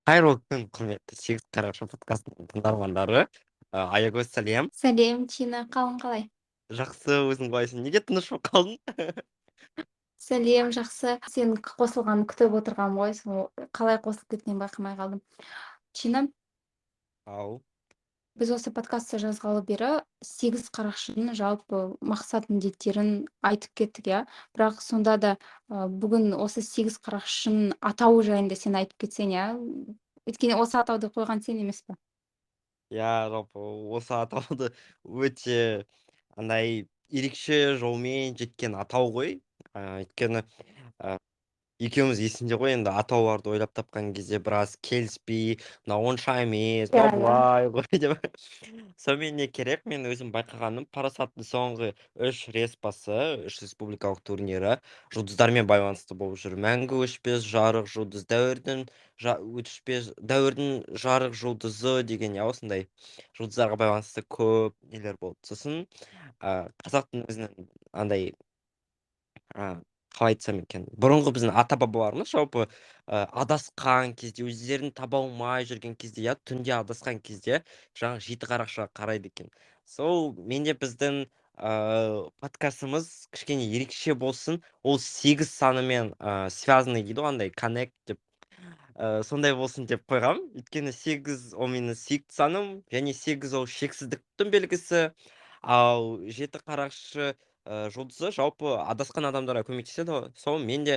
Қайырлы күн, құрметті «Сегіз қарақшы» подкастының тыңдармандары! Аягөз, сәлем! Сәлем, Чина! Қалың қалай? Жақсы, өзің қалайсың? Неге тыныш болып қалдың? Сәлем, жақсы. Сенің қосылғанын күтіп отырғанмын ғой, сол қалай қосылып кеткенін байқамай қалдым. Чина, Ау. Біз осы подкастты жазғалы бері «Сегіз қарақшының» жалпы мақсат міндеттерін айтып кеттік, иә. Бірақ сонда да бүгін осы «Сегіз қарақшының» атауы жайында сен айтып кетсең, иә. Өйткені осы атауды қойған сен емес пе? Иә, жалпы осы атауды өте андай ерекше жолмен жеткен атау ғой. Өйткені екеуміз, есіңде ғой енді, атауларды ойлап тапқан кезде біраз келіспей, мынау онша емес, мынау былай ғой деп. Сонымен, не керек, мен өзім байқағаным, «Парасаттың» соңғы үш респасы, үш республикалық турнирі жұлдыздармен байланысты болып жүр. Мәңгі өшпес жарық жұлдыз, дәуірдің өшпес дәуірдің жарық жұлдызы деген, иә, осындай жұлдыздарға байланысты көп нелер болды. Сосын қазақтың өзінің андай, қалай айтсам екен, бұрынғы біздің ата бабаларымыз жалпы адасқан кезде, өздерін таба алмай жүрген кезде, иә, түнде адасқан кезде жаңағы жеті қарақшыға қарайды екен. Сол менде біздің подкастымыз кішкене ерекше болсын, ол сегіз санымен связанный дейді ғой, андай коннект деп, сондай болсын деп қойғам. Өйткені сегіз ол менің сүйікті саным және сегіз ол шексіздіктің белгісі, ал жеті қарақшы жұлдызы жалпы адасқан адамдарға көмектеседі ғой. Сол мен де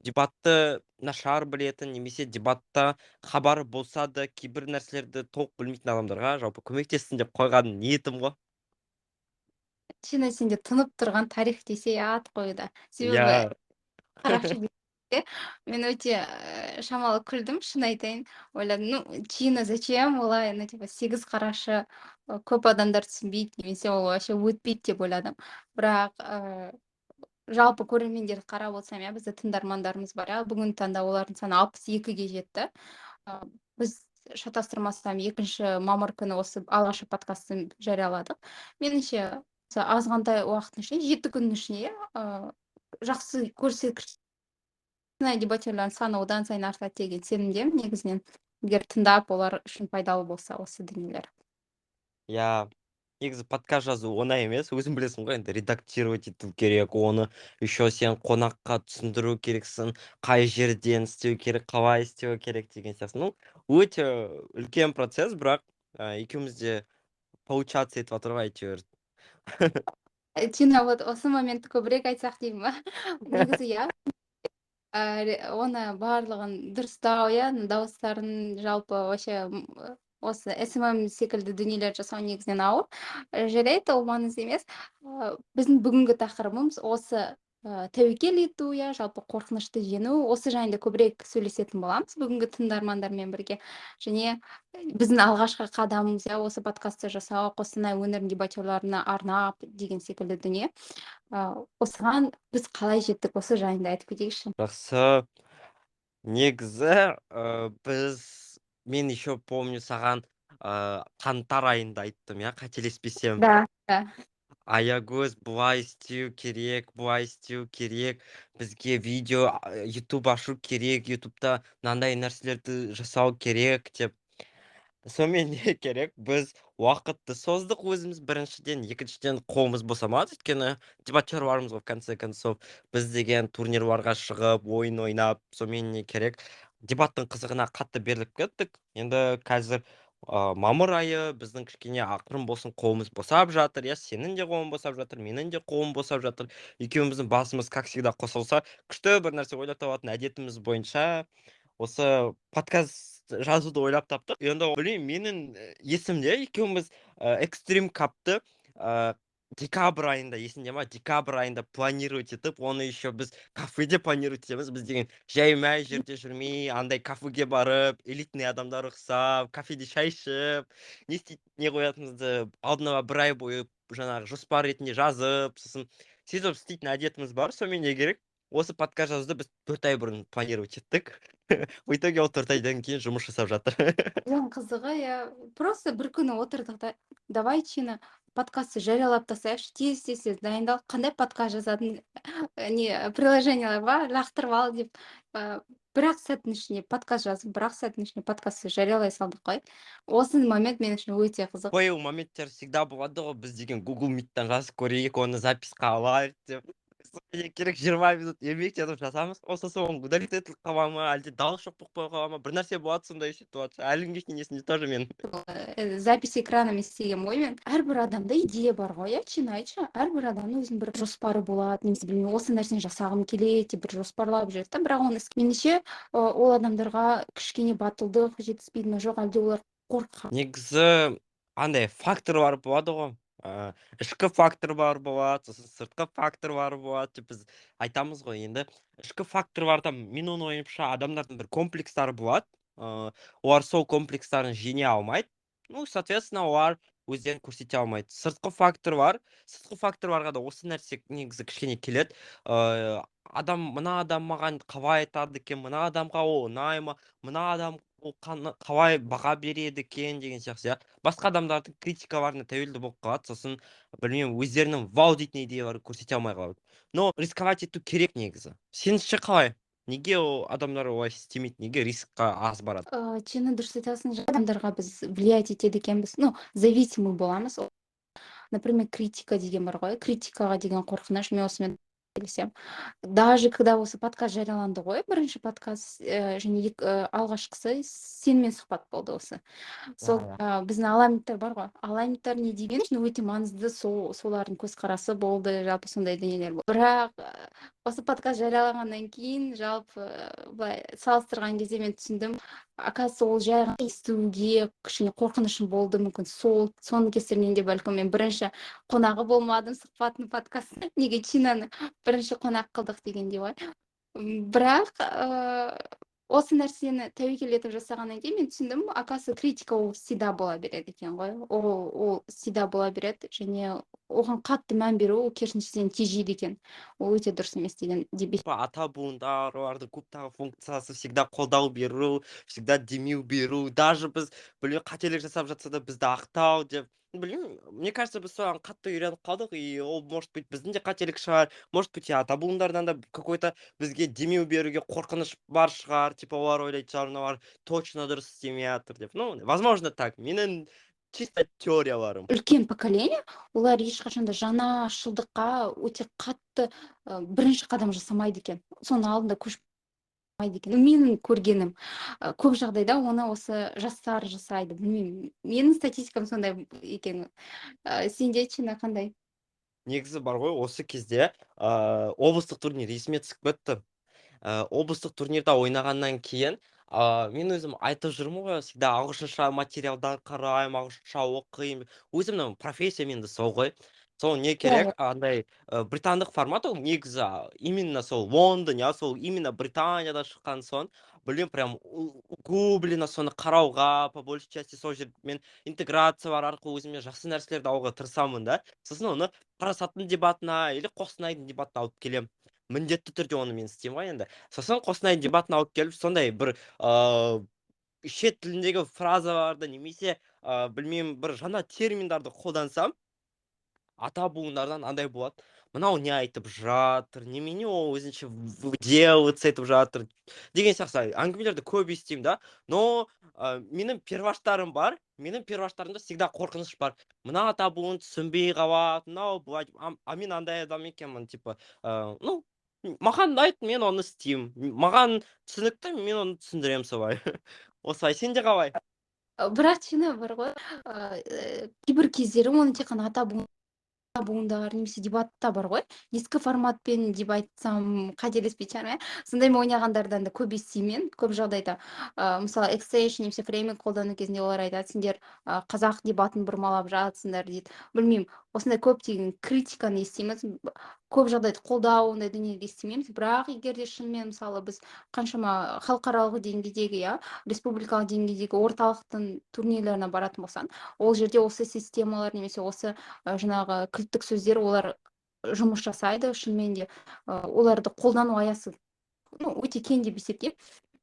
дебатты нашар білетін немесе дебатта хабары болса да, кейбір нәрселерді толық білмейтін адамдарға жалпы көмектессін деп қойған ниетім ғой. Чина, сенде тұнып тұрған тарих десе ат қоюда. Себебі қарақшы мен өте шамалы күлдім, шын айтайын. Ойладым: ну, Чина, зачем олай? Ну, типа, сегіз қарақшы, көп адамдар түсінбейді немесе ол вообще өтпейді деп ойладым. Бірақ жалпы көрермендерді қарап отырсам, иә, бізде тыңдармандарымыз бар, иә, бүгінгі таңда олардың саны 62-ге жетті. Біз, шатастырмасам, 2 мамыр күні осы алғашқы подкастты жарияладық. Меніңше, азғантай уақыттың ішінде, 7 күннің ішінде, иә, жақсы көрсеткіш. Дебатерлердің саны одан сайын артады деген сенімдемін негізінен, егер тыңдап, олар үшін пайдалы болса осы дүниелер. Иә, негізі подкаст жазу оңай емес, өзің білесің ғой енді. Редактировать ету керек оны, еще сен қонаққа түсіндіру керексің, қай жерден істеу керек, қалай істеу керек деген сияқты. Ну, өте үлкен процесс, бірақ екеуміз де получаться етіп жатыр ғой әйтеуір. Тина, вот осы моментті көбірек айтсақ деймін ба негізі, иә. Оны барлығын дұрыстау, иә, дауыстарын, жалпы вообще осы СММ секілді дүниелер жасау негізінен ауыр. Жарайды, ол маңызды емес. Біздің бүгінгі тақырыбымыз осы тәуекел ету, иә, жалпы қорқынышты жеңу. Осы жайында көбірек сөйлесетін боламыз бүгінгі тыңдармандармен бірге. Және біздің алғашқы қадамымыз, иә, осы подкастты жасау, Қостанай өңірінің дебатерларына арнап деген секілді дүние. Осыған біз қалай жеттік, осы жайында айтып кетейікші. Жақсы. Негізі біз, мен еще помню, саған қаңтар айында айттым, иә, қателеспесем. Да. Аягөз, былай істеу керек, былай істеу керек, бізге видео, Ютуб ашу керек, Ютубта мынандай нәрселерді жасау керек деп. Сонымен, не керек, біз уақытты создық өзіміз біріншіден, екіншіден, қолымыз босамады, өйткені дебатерлармыз ғой, в конце концов. Біз деген турнирларға шығып, ойын ойнап, сонымен, не керек, дебаттың қызығына қатты беріліп кеттік. Енді қазір мамыр айы, біздің кішкене ақырын болсын қолымыз босап жатыр, иә. Сенің де қолың босап жатыр, менің де қолым босап жатыр. Екеуміздің басымыз, как всегда, қосылса, күшті бір нәрсе ойлап табатын әдетіміз бойынша осы подкаст жазуды ойлап таптық. Енді білмеймін, менің есімде, екеуміз Экстрим Капты декабрь айында, есіңде ма, декабрь айында планировать етіп, оны еще біз кафеде планировать етеміз. Біз деген жай мәй жерде жүрмей, андай кафеге барып, элитный адамдар ұқсап, кафеде шай ішіп, не істейді, не қоятынымызды алдын ала бір ай бойы жаңағы жоспар ретінде жазып, сосын сөйтіп істейтін әдетіміз бар. Сонымен, не керек, осы подкаст жазуды біз 4 ай бұрын планировать еттік. В итоге ол 4 айдан кейін жұмыс жасап жатыр. Ең қызығы, иә, просто бір күні отырдық та: давай, Чина, подкастты жариялап тастайықшы, тез, тез, тез дайындал, қандай подкаст жазатын не приложениялар бар, лақтырып ал деп. Бір-ақ сәттің ішінде подкаст жазып, бір-ақ сәттің ішінде подкастты жариялай салдық қой. Осы момент мен үшін өте қызық. Фейл моменттер всегда болады ғой. Біз деген Google Meet-тан жазып көрейік, оны запись қа алайық деп, не керек, 20 минут еңбектеніп жазамыз ол, сосын оны удалить етіліп қала ма, әлде дауыс жоқ болып қала ма, бір нәрсе болады. Сондай ситуация әлі күнге шейін есімде тоже менің. Запись экрана мен істегенмін ғой мен. Әрбір адамда идея бар ғой, иә, шын айтшы, әрбір адамның өзінің бір жоспары болады немесе, білмеймін, осы нәрсені жасағым келеді деп бір жоспарлап жүреді да. Бірақ оны, меніңше, ол адамдарға кішкене батылдық жетіспейді ме, жоқ әлде олар қорқады? Негізі андай факторлар болады ғой, ішкі фактор бар болады, сосын сыртқы факторлар болады деп біз айтамыз ғой. Енді ішкі факторларда, менің ойымша, адамдардың бір комплекстары болады, олар сол комплекстарын жеңе алмайды, ну, соответственно, олар өздерін көрсете алмайды. Сыртқы фактор бар, сыртқы факторларға да осы нәрсе негізі кішкене келеді. Адам, мына адам маған қалай айтады екен, мына адамға ол ұнай ма, мына адам ол қалай баға береді екен деген сияқты, иә, басқа адамдардың критикаларына тәуелді болып қалады. Сосын, білмеймін, өздерінің вау дейтін идеяларын көрсете алмай қалады. Но рисковать ету керек негізі. Сеніңше қалай, неге ол адамдар олай істемейді, неге риск қа аз барады? Чені дұрыс айтасың, адамдарға біз влиять етеді екенбіз, ну, зависимый боламыз. Например, критика деген бар ғой, критикаға деген қорқыныш. Мен осымен келісемін. Даже когда осы подкаст жарияланды ғой, бірінші подкаст, және алғашқысы сенімен сұхбат болды осы. Сол біздің аламиттер бар ғой, аламиттер не деген үшін өте маңызды, сол солардың көзқарасы болды, жалпы сондай дүниелер болды. Бірақ осы подкаст жарияланғаннан кейін, жалпы былай салыстырған кезде мен түсіндім, оказывается, ол жай ғана естуге кішкене қорқынышым болды. Мүмкін, сол соның кесірінен де, бәлкім, мен бірінші қонағы болмадым сұхбаттың, подкасттың. Неге Чинаны бірінші қонақ қылдық дегендей ғой. Бірақ осы нәрсені тәуекел етіп жасағаннан кейін мен түсіндім, оказывается, критика ол всегда бола береді екен ғой. Ол всегда бола береді және оған қатты мән беру, ол керісінше сені тежейді екен, ол өте дұрыс емес деген деп. Ата буындар, олардың клубтағы функциясы всегда қолдау беру, всегда демеу беру, даже біз, білмеймін, қателік жасап жатса да, бізді ақтау деп. Білмеймін, мне кажется, біз соған қатты үйреніп қалдық, и ол, может быть, біздің де қателік шығар, может быть, и ата буындардан да какой то бізге демеу беруге қорқыныш бар шығар, типа олар ойлайтын шығар, мыналар точно дұрыс істемей жатыр деп. Ну, возможно, так, менің чисто теорияларым. Үлкен поколение, олар ешқашан да жаңашылдыққа өте қатты бірінші қадам жасамайды екен, соның алдында көшіп екен. Менің көргенім, көп жағдайда оны осы жастар жасайды. Білмеймін, менің статистикам сондай екен. Сенде, Чина, қандай? Негізі бар ғой, осы кезде облыстық турнир есіме түсіп кетті. Облыстық турнирда ойнағаннан кейін мен өзім айтып жүрмін ғой, всегда ағылшынша материалдар қараймын, ағылшынша оқимын, өзімнің профессиям енді сол ғой. Сол не керек, андай британдық формат ол негізі, именно сол Лондон, иә, сол именно Британияда шыққан соң, білмеймін, прям углубленно соны қарауға, по большей части сол жерде мен интеграциялар арқылы өзіме жақсы нәрселерді алуға тырысамын да. Сосын оны Парасаттың дебатына или Қостанайдың дебатына алып келемін міндетті түрде. Оны мен істеймін ғой енді. Сосын Қостанайдың дебатына алып келіп, сондай бір шет тіліндегі фразаларды немесе білмеймін, бір жаңа терминдарды қолдансам, ата буындардан андай болады: мынау не айтып жатыр, немене, ол өзінше выделываться етіп жатыр деген сияқты әңгімелерді көп естимін да. Но менің перваштарым бар, менің перваштарымда всегда қорқыныш бар: мына ата буын түсінбей қалады, мынау былай. А мен андай адам екенмін, типа, ну, маған ұнайды, мен оны істеймін, маған түсінікті, мен оны түсіндіремін. Солай, осылай. Сенде қалай? Бірақ, Чина, бар ғой, кейбір кездері оны тек қана ата буындар немесе дебатта бар ғой, ескі форматпен деп айтсам, қателеспейтін шығармын, иә, сондаймен ойнағандардан да көп естимін мен көп жағдайда. Мысалы, extension немесе фрейминг қолдану кезінде олар айтады: сендер қазақ дебатын бұрмалап жатсыңдар дейді. Білмеймін, осындай көптеген критиканы естиміз, көп жағдайда қолдау, ондай дүниелерді естімейміз. Бірақ егер де шынымен, мысалы, біз қаншама халықаралық деңгейдегі, иә, республикалық деңгейдегі орталықтың турнирлеріне баратын болсаң, ол жерде осы системалар немесе осы жаңағы кілттік сөздер, олар жұмыс жасайды шынымен де, оларды қолдану аясы, ну, өте кең деп есептеймін.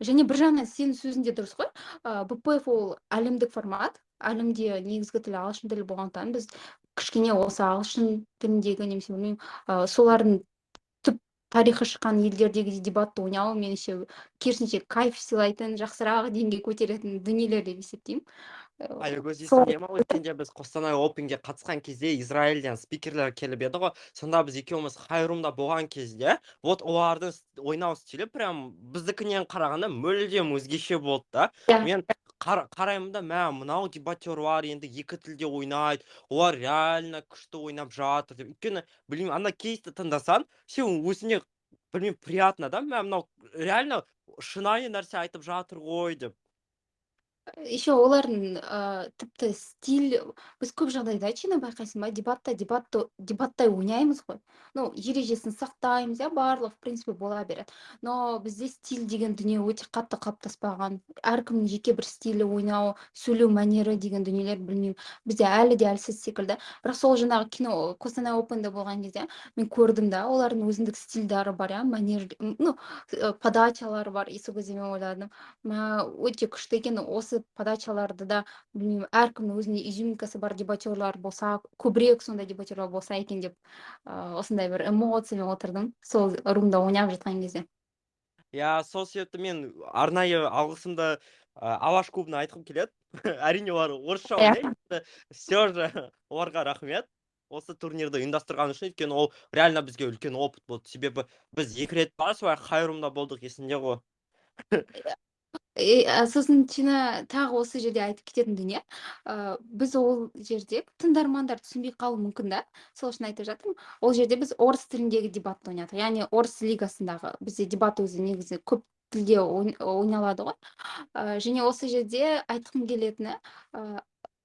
Және бір жағынан сенің сөзің де дұрыс қой. БПФ ол әлемдік формат, әлемде негізгі тілі ағылшын тілі болғандықтан, біз кішкене осы ағылшын тіліндегі немесе, білмеймін, солардың түп Тарихы шыққан елдердегі дебатты ойнау меніңше, керісінше, кайф сыйлайтын, жақсырақ деңгей көтеретін дүниелер деп есептеймін. Аягөз, Сол. есіңде ма, өткенде біз Қостанай Опенге қатысқан кезде Израильден спикерлер келіп еді ғой. Сонда біз екеуміз Хайрумда болған кезде, вот, олардың ойнау стилі прям біздікінен қарағанда мүлдем өзгеше болды да. Мен қараймын да, мә, мынау дебатерлар енді екі тілде ойнайды, олар реально күшті ойнап жатыр деп. Өйткені, білмеймін, ана кейсті тыңдасаң, сен өзіңе, білмеймін, приятно да, мә, мынау реально шынайы нәрсе айтып жатыр ғой деп. Еще олардың тіпті стиль, біз көп жағдайда, чина, байқайсың ба, дебатта дебатты дебаттай ойнаймыз ғой, ну, ережесін сақтаймыз, иә, барлығы, в принципе, бола береді, но бізде стиль деген дүние өте қатты қалыптаспаған. Әркімнің жеке бір стилі, ойнау, сөйлеу мәнері деген дүниелер, білмеймін, бізде әлі де әлсіз секілді. Бірақ сол жаңағы кино Қостанай Опенде болған кезде мен көрдім да, олардың өзіндік стильдары бар, иә, мәнер, ну, подачалары бар. И сол кезде мен ойладым: мә, өте күшті екен осы подачаларды да. Білмеймін, әркімнің өзіне изюминкасы бар дебатерлар болса, көбірек сондай дебатерлар болса екен деп, осындай бір эмоциямен отырдым сол румда ойнап жатқан кезде. Иә, сол себепті мен арнайы алғысымды Алаш клубына айтқым келеді. Әрине, олар орысша ойнайды, все же оларға рахмет осы турнирді ұйымдастырған үшін, өйткені ол реально бізге үлкен опыт болды, себебі біз екі рет па солай Хайрумда болдық, есіңде ғой. Сосын, Чина, тағы осы жерде айтып кететін дүние, біз ол жерде, тыңдармандар түсінбей қалуы мүмкін да, сол үшін айтып жатырмын, ол жерде біз орыс тіліндегі дебатты ойнадық, яғни орыс лигасындағы. Бізде дебат өзі негізі көп тілде ойналады ғой. Және осы жерде айтқым келетіні,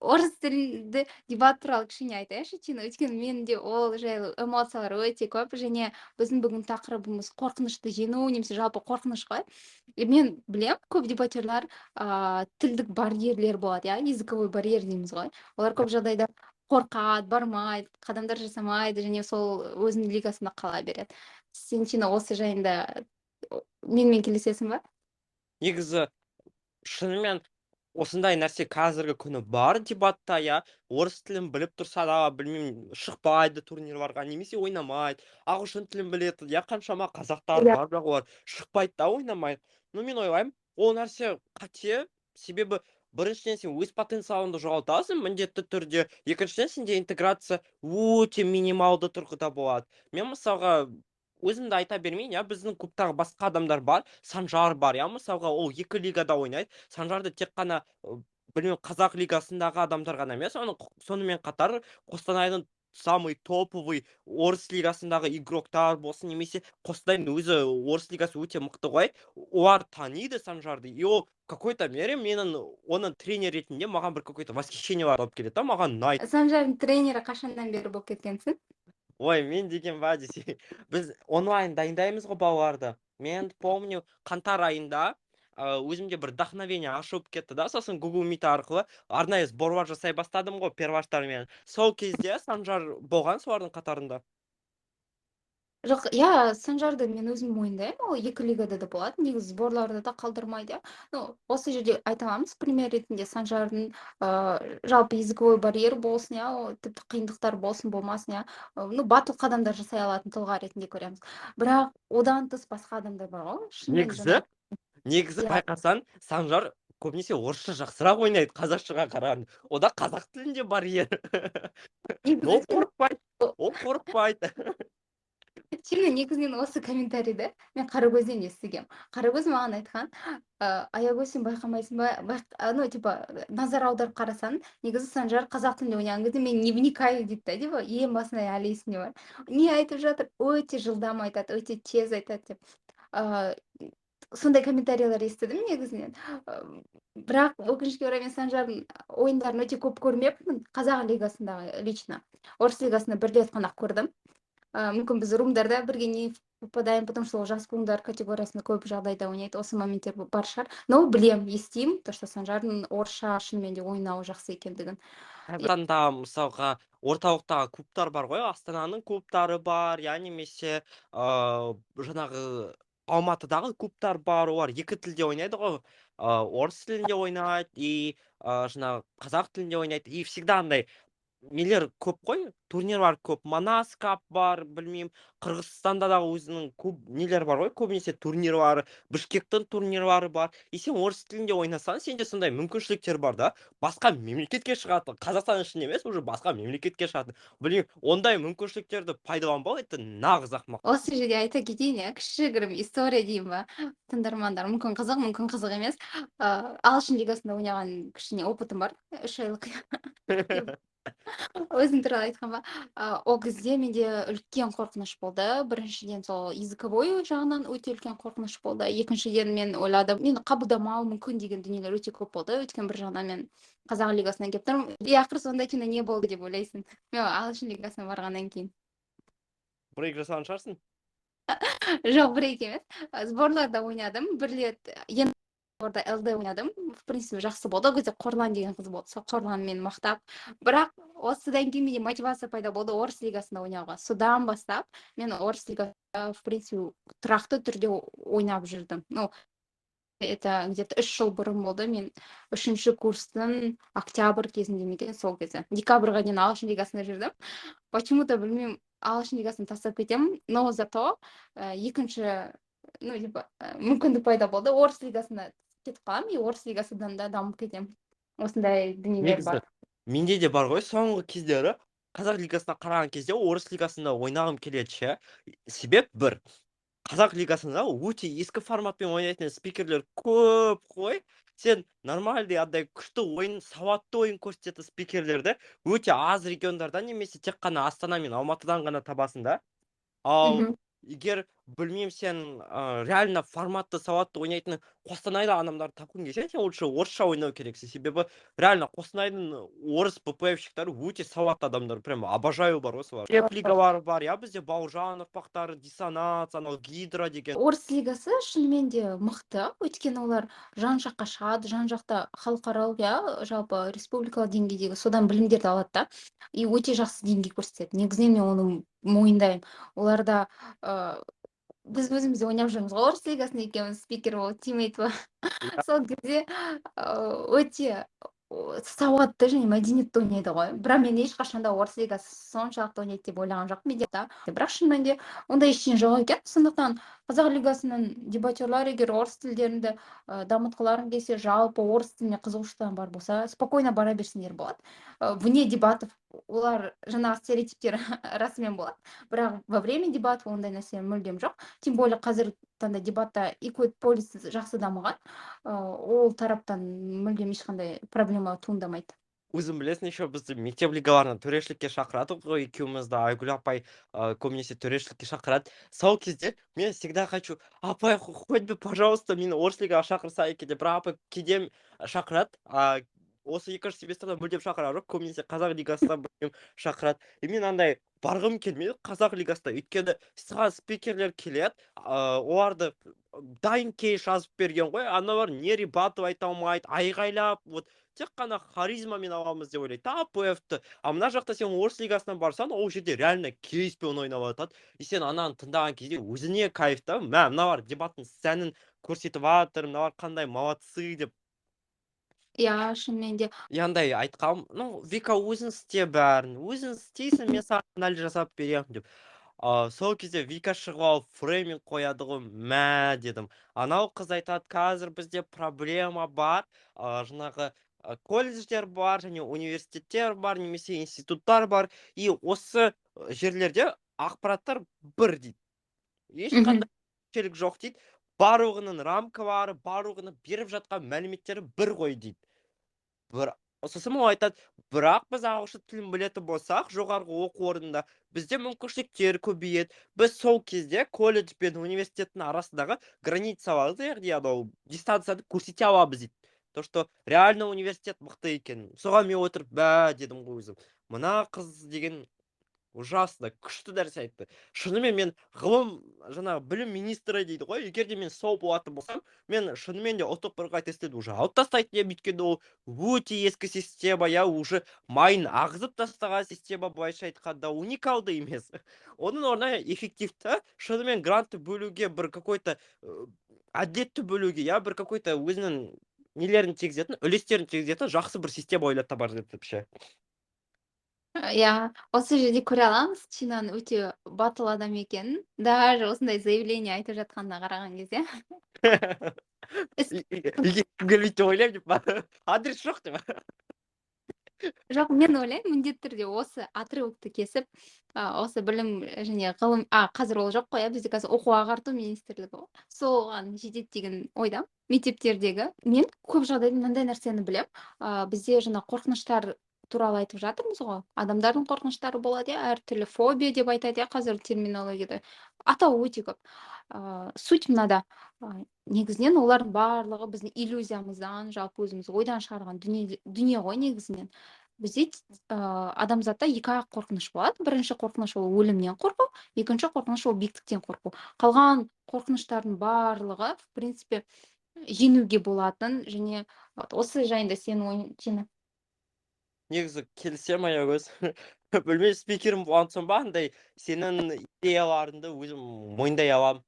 орыс тілінде дебат туралы кішкене айтайыншы, Чина, өйткені менде ол жайлы эмоциялар өте көп. Және біздің бүгін тақырыбымыз қорқынышты жеңу немесе жалпы қорқыныш қой. И мен білем, көп дебатерлар, тілдік барьерлер болады, иә, языковой барьер дейміз ғой, олар көп жағдайда қорқады, бармайды, қадамдар жасамайды және сол өзінің лигасында қала береді. Сен, Чина, осы жайында менімен келісесің ба? Негізі, шынымен осындай нәрсе қазіргі күні бар дебатта, иә. Орыс тілін біліп тұрса да, білмеймін, шықпайды турнирларға немесе ойнамайды. Ағылшын тілін біледі, иә, қаншама қазақтар бар, бірақ олар шықпайды да, ойнамайды. Но мен ойлаймын, ол нәрсе қате, себебі біріншіден, сен өз потенциалыңды жоғалтасың міндетті түрде, екіншіден, сенде интеграция өте минималды тұрғыда болады. Мен, мысалға, өзімді айта бермейін, иә, біздің клубтағы басқа адамдар бар, Санжар бар, иә, мысалға, ол екі лигада ойнайды. Санжарды тек қана, білмеймін, қазақ лигасындағы адамдар ғана емес, оның сонымен қатар Қостанайдың самый топовый орыс лигасындағы игроктар болсын немесе Қостанайдың өзі орыс лигасы өте мықты ғой, олар таниды Санжарды. И ол в какой-то мере менің оның тренер ретінде маған бір какой-то восхищение алып келеді да, маған ұнайды. Санжардың тренері қашаннан бері болып кеткенсің? Ой, мен деген ба десе, біз онлайн дайындаймыз ғой балаларды. Мен помню, қаңтар айында өзімде бір вдохновение ашылып кетті да, сосын Google Meet арқылы арнайы сборлар жасай бастадым ғой перваштармен. Сол кезде Санжар болған солардың қатарында. Жоқ, иә, Санжарды мен өзім мойындаймын, ол екі лигада да болады, негізі сборларда да қалдырмайды, иә. Ну, осы жерде айта аламыз, пример ретінде Санжардың, жалпы языковой барьер болсын, иә, ол тіпті қиындықтар болсын, болмасын, иә, ну, батыл қадамдар жасай алатын тұлға ретінде көреміз. Бірақ одан тыс басқа адамдар бар ғой, шынымен. Негізі, жаңағы негізі, байқасаң, Санжар көбінесе орысша жақсырақ ойнайды қазақшаға қарағанда. Ода қазақ тілінде барьер. Негізі Ол қорықпайды. Ол қорықпайды. Чина, негізінен осы комментарийді мен Қарагөзден естігем. Қарагөз маған айтқан: «Аягөз, сен байқамайсың ба, ну, типа, назар аударып қарасаң, негізі Санжар қазақ тілінде ойнаған кезде мен не вникаю», — дейді да, типа, ең басында әлі есімде бар. Не айтып жатыр, өте жылдам айтады, өте тез айтады деп. Сондай комментарийлер естідім негізінен. Бірақ өкінішке орай, мен Санжардың ойындарын өте көп көрмеппін, қазақ лигасындағы лично. Орыс лигасында бір рет қана көрдім. Мүмкін, біз румдарда бірге не попадаем, потому что ол жас буындар категориясында көп жағдайда ойнайды, осы моменттер бар шығар. Но білем, естимін, то что Санжардың орысша шынымен де ойнауы жақсы екендігін. Қазақстанда, мысалға, орталықтағы клубтар бар ғой, Астананың клубтары бар, я немесе жаңағы Алматыдағы клубтар бар, олар екі тілде ойнайды ғой, орыс тілінде ойнайды и жаңағы қазақ тілінде ойнайды, и всегда андай Нелер көп қой, турнирлар көп, Манас Кап бар, білмеймін, Қырғызстанда да өзінің көп нелер бар ғой, көбінесе турнирлары, Бішкектің турнирлары бар. И сен орыс тілінде ойнасаң, сенде сондай мүмкіншіліктер бар да, басқа мемлекетке шығатын, Қазақстан ішінде емес, уже басқа мемлекетке шығатын. Білмеймін, ондай мүмкіншіліктерді пайдаланбау — это нағыз ақымақ. Осы жерде айта кетейін, иә, кішігірім история дейін ба, тыңдармандар мүмкін қызық, мүмкін қызық емес. Ағылшын лигасында ойнаған кішкене опытым бар, 3 айлық. Өзім туралы айтқан ба, ол кезде менде үлкен қорқыныш болды. Біріншіден, сол языковой жағынан өте үлкен қорқыныш болды. Екіншіден, мен ойладым, мені қабылдамау мүмкін деген дүниелер өте көп болды, өйткені бір жағынан мен қазақ лигасынан келіп тұрмын. И ақыры соңында кино не болды деп ойлайсың, мен ағылшын лигасына барғаннан кейін? Брейк жасаған шығарсың. Жоқ, брейк емес, сборларда ойнадым бір рет. Енді сборда ЛД ойнадым, в принципе, жақсы болды. Ол кезде Қорлан деген қыз болды, сол Қорлан мені мақтап. Бірақ осыдан кейін менде мотивация пайда болды орыс лигасында ойнауға. Содан бастап мен орыс лигасында, в принципе, тұрақты түрде ойнап жүрдім. Ну, это где то 3 жыл бұрын болды, мен үшінші курстың октябрь кезінде ме екен, сол кезде декабрьға дейін ағылшын лигасында жүрдім. Почему то білмеймін, ағылшын лигасын тастап кетемін, но зато екінші, ну, типа, мүмкіндік пайда болды, орыс лигасына кетіп қаламын и орыс лигасынан да дамып кетемін. Осындай дүниелер Негізі бар. Менде де бар ғой, соңғы кездері қазақ лигасына қараған кезде орыс лигасында ойнағым келеді ше. Себеп бір: қазақ лигасында өте ескі форматпен ойнайтын спикерлер көп қой. Сен нормальный, андай күшті ойын, сауатты ойын көрсететін спикерлерді өте аз региондардан немесе тек қана Астана мен Алматыдан ғана табасың да. Ал егер, білмеймін, сен реально форматты, сауатты ойнайтын Қостанайда адамдарды тапқың келсе, сен лучше орысша ойнау керексің. Себебі реально Қостанайдың орыс ППФщиктары өте сауатты адамдар, прям обожаю бар ғой солар. Репликалар бар, иә, бізде Бауыржан ұрпақтары, Диссонанс, анау Гидра деген. Орыс лигасы шынымен де мықты, өйткені олар жан жаққа шығады, жан жақта халықаралық, иә, жалпы республикалық деңгейдегі содан білімдерді алады да, и өте жақсы деңгей көрсетеді. Негізінен мен оны мойындаймын. Оларда біз өзіміз де ойнап жүрміз ғой орыс лигасында, екеуміз спикер болып, тиммейт болып. Сол кезде өте сауатты және мәдениетті ойнайды ғой. Бірақ мен ешқашан да орыс лигасы соншалықты ойнайды деп ойлаған жоқпын менде да. Бірақ шын мәнінде ондай ештеңе жоқ екен. Сондықтан қазақ лигасының дебатерлары, егер орыс тілдерінде дамытқыларың келсе, жалпы орыс тіліне қызығушылықтарың бар болса, спокойно бара берсеңдер болады. Вне дебатов олар жаңағы стереотиптер расымен болады, бірақ во время дебатов ондай нәрсе мүлдем жоқ. Тем более қазіргі таңда дебатта equal policy жақсы дамыған, ол тараптан мүлдем ешқандай проблема туындамайды. Өзің білесің, еще бізді мектеп лигаларына төрешілікке шақырады ғой екеумізді. Айгүл апай көбінесе төрешілікке шақырады. Сол кезде мен всегда хочу: «Апай, хоть бы, пожалуйста, мені орыс лигаға шақырса екен», — деп. Бірақ апай кейде шақырады, а осы екінші семестрда мүлдем шақырған жоқ, көбінесе қазақ лигасына білмеймін шақырады. И мен андай барғым келмейді қазақ лигасына, өйткені саған спикерлер келеді, оларды дайын кейс жазып берген ғой, аналар не ребатып айта алмайды, айғайлап, вот тек қана харизмамен аламыз деп ойлайды да АПФ-ты. А мына жақта сен орыс лигасына барсаң, ол жерде реально кейспен ойнап жатады. И сен ананы тыңдаған кезде өзіңе кайф та: мә, мыналар дебаттың сәнін көрсетіп жатыр, мыналар қандай молодцы деп. Иә, шынымен де. И андай айтқам: «Ну, Вика, өзің істе бәрін, өзің істейсің, мен саған анализ жасап беремін», — деп. Сол кезде Вика шығып алып фрейминг қояды ғой, мә, дедім. Анау қыз айтады: қазір бізде проблема бар, жаңағы колледждер бар және университеттер бар немесе институттар бар, и осы жерлерде ақпараттар бір дейді, ешқандай ерекшелік жоқ дейді, барлығының рамкалары, барлығының беріп жатқан мәліметтері бір ғой дейді. Бір сосын ол айтады: бірақ біз ағылшын тілін білетін болсақ, жоғарғы оқу орнында бізде мүмкіншіліктер көбейеді, біз сол кезде колледж бен университеттің арасындағы границаларды, яғни анау дистанцияны көрсете аламыз дейді, то что реально университет мықты екен. Соған мен отырып: «Бә», — дедім ғой өзім, мына қыз деген ужасно күшті нәрсе айтты. Шынымен мен ғылым, жаңағы білім министрі дейді ғой, егер де мен сол болатын болсам, мен шынымен де ұлттық бірыңғай тестілеуді уже алып тастайтын едім, өйткені ол өте ескі система, иә, уже майын ағызып тастаған система, былайша айтқанда, уникалды емес. Оның орнына эффективті, шынымен грантты бөлуге бір какой то әділетті бөлуге, иә, бір какой то өзінің нелерін тигізетін, үлестерін тигізетін жақсы бір система ойлап табар едім ше. Иә, осы жерде көре аламыз Чинаның өте батыл адам екенін, даже осындай заявление айтып жатқанына қараған кезде. Үйге ешкім келмейді деп ойлаймын деп па, адрес жоқ деп. Жоқ, мен ойлаймын, міндетті түрде осы отрывокты кесіп, осы білім және ғылым, қазір ол жоқ қой, иә, бізде қазір оқу ағарту министрлігі ғой, соған жетеді деген ойдамын. Мектептердегі мен көп жағдайда мынандай нәрсені білемін. Бізде жаңа қорқыныштар туралы айтып жатырмыз ғой, адамдардың қорқыныштары болады, иә, әртүрлі фобия деп айтады, иә, қазір терминологияда атауы өте көп. Суть мынада: негізінен олардың барлығы біздің иллюзиямыздан, жалпы өзіміз ойдан шығарған дүние ғой. Негізінен бізде, адамзатта екі ақ қорқыныш болады. Бірінші қорқыныш — ол өлімнен қорқу, екінші қорқыныш — ол биіктіктен қорқу. Қалған қорқыныштардың барлығы, в принципе, жеңуге болатын. Және осы жайында сенің ойың, Тина? Негізі келісемін, Аягөз. Білмеймін, спикерім болған соң ба, андай сенің идеяларыңды өзім мойындай аламын.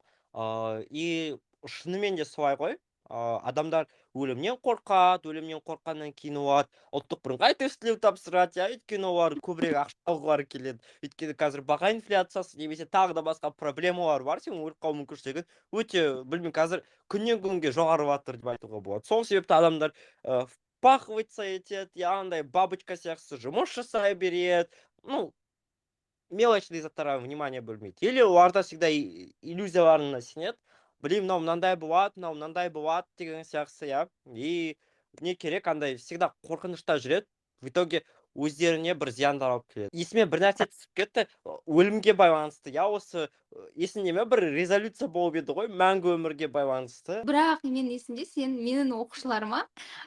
И шынымен де солай ғой. Адамдар өлімнен қорқады, өлімнен қорыққаннан кейін олар ұлттық бірыңғай тестілеу тапсырады, иә, өйткені олар көбірек ақша алғылары келеді, өйткені қазір баға инфляциясы немесе тағы да басқа проблемалар бар. Сен өліп қалу мүмкіншілігің өте, білмеймін, қазір күннен күнге жоғарып жатыр деп айтуға болады. Сол себепті адамдар впахиваться етеді, иә, андай бабочка сияқты жұмыс жасай береді, ну, мелочный заттарға внимание бөлмейді или оларда всегда иллюзияларына сенеді: блин, мынау мынандай болады, мынау мынандай болады деген сияқты, иә. И не керек, андай всегда қорқынышта жүреді, в итоге өздеріне бір зияндар алып келеді. Есіме бір нәрсе түсіп кетті өлімге байланысты, иә. Осы есіңде ме, бір резолюция болып еді ғой мәңгі өмірге байланысты? Бірақ мен есімде, сен менің оқушыларыма,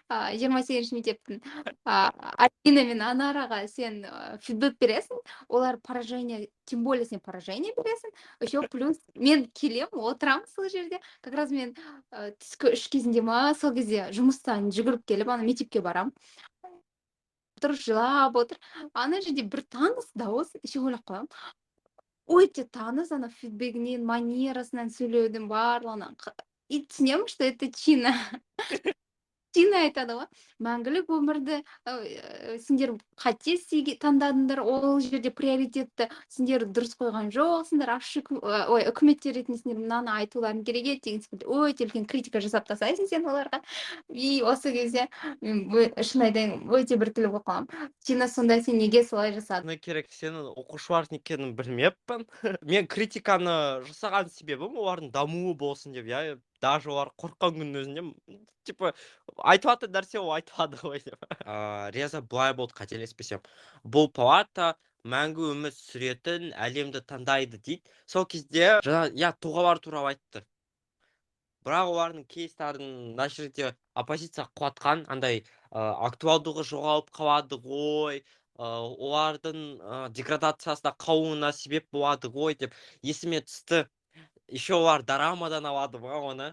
28-ші мектептің Алина мен Анараға сен фидбэк бересің, олар поражение, тем более сен поражение бересің еще. Плюс мен келем, отырамын сол жерде, как раз мен түскі 3 кезінде ма, сол кезде жұмыстан жүгіріп келіп, ана мектепке барамын, отыр, жылап отыр. Ана жерде бір таныс дауыс, еще ойлап қаламын, өте таныс, ана фидбэгінен, манерасынан, сөйлеудің барлығынан, и түсінемін, что это Чина. Чина айтады ғой: мәңгілік өмірді сендер қате таңдадыңдар, ол жерде приоритетті сендер дұрыс қойған жоқсыңдар, ой, үкіметтер ретінде сендер мынаны айтуларың керек еді деген секілді өте үлкен критика жасап тастайсың сен оларға. И осы кезде мен, шын айтайын, өте бір түрлі болып қаламын: Чина, сонда сен неге солай жасадың? Шыны керек, сенің оқушыларың екенін білмеппін. Мен критиканы жасаған себебім олардың дамуы болсын деп, иә. Даже олар қорыққан күннің өзінде, типа, айтылатын нәрсе ол айтылады ғой деп. Реза былай болды, қателеспесем: бұл палата мәңгі өмір сүретін әлемді таңдайды дейді. Сол кезде жаңа, иә, тұлғалар туралы айтты, бірақ олардың кейстарын мына жерде оппозиция құлатқан, андай актуалдығы жоғалып қалады ғой, олардың деградациясына қалуына себеп болады ғой деп есіме түсті. Еще олар дорамадан алады ма оны?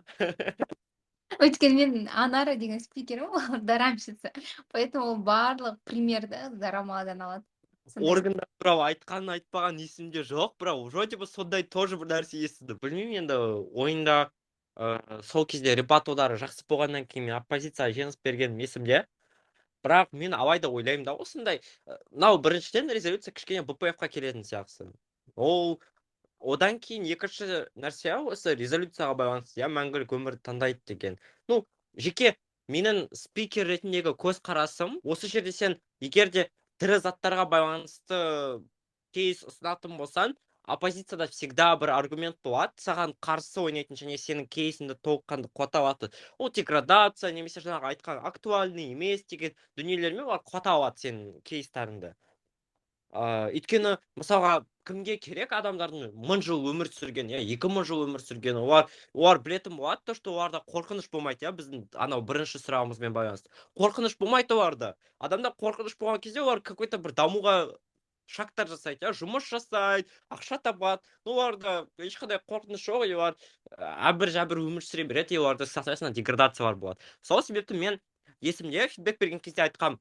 Өйткені мен Анара деген спикерім, ол дорамщица, поэтому ол барлық примерді дорамадан алады. Сондай. Органдар туралы айтқан, айтпаған есімде жоқ, бірақ вроде бы сондай тоже бір нәрсе естідім. Білмеймін енді, ойында сол кезде ребатодары жақсы болғаннан кейін мен оппозицияға жеңіс бергенім есімде. Бірақ мен алайда ойлаймын да, осындай мынау біріншіден, резолюция кішкене БПФ қа келетін сияқты ол. Одан кейін екінші нәрсе, осы резолюцияға байланысты, иә, мәңгілік өмірді таңдайды деген. Ну, жеке менің спикер ретіндегі көзқарасым, осы жерде сен егер де тірі заттарға байланысты кейс ұсынатын болсаң, оппозицияда всегда бір аргумент болады саған қарсы ойнайтын және сенің кейсіңді толыққанды қуата алатын. Ол деградация немесе жаңағы айтқан актуальный емес деген дүниелермен олар қуата алады сенің кейстарыңды. Өйткені мысалға, кімге керек адамдардың 1000 жыл өмір сүрген, иә, 2000 жыл өмір сүрген? Олар білетін болады то, что оларда қорқыныш болмайды, иә. Біздің анау бірінші сұрағымызбен байланысты қорқыныш болмайды оларда. Адамда қорқыныш болған кезде олар какой то бір дамуға шагтар жасайды, иә, жұмыс жасайды, ақша табады. Но оларда ешқандай қорқыныш жоқ и олар әбір жәбір өмір сүре береді, и оларда, соответственно, деградациялар болады. Сол себепті мен есімде, фидбэк берген кезде айтқанмын: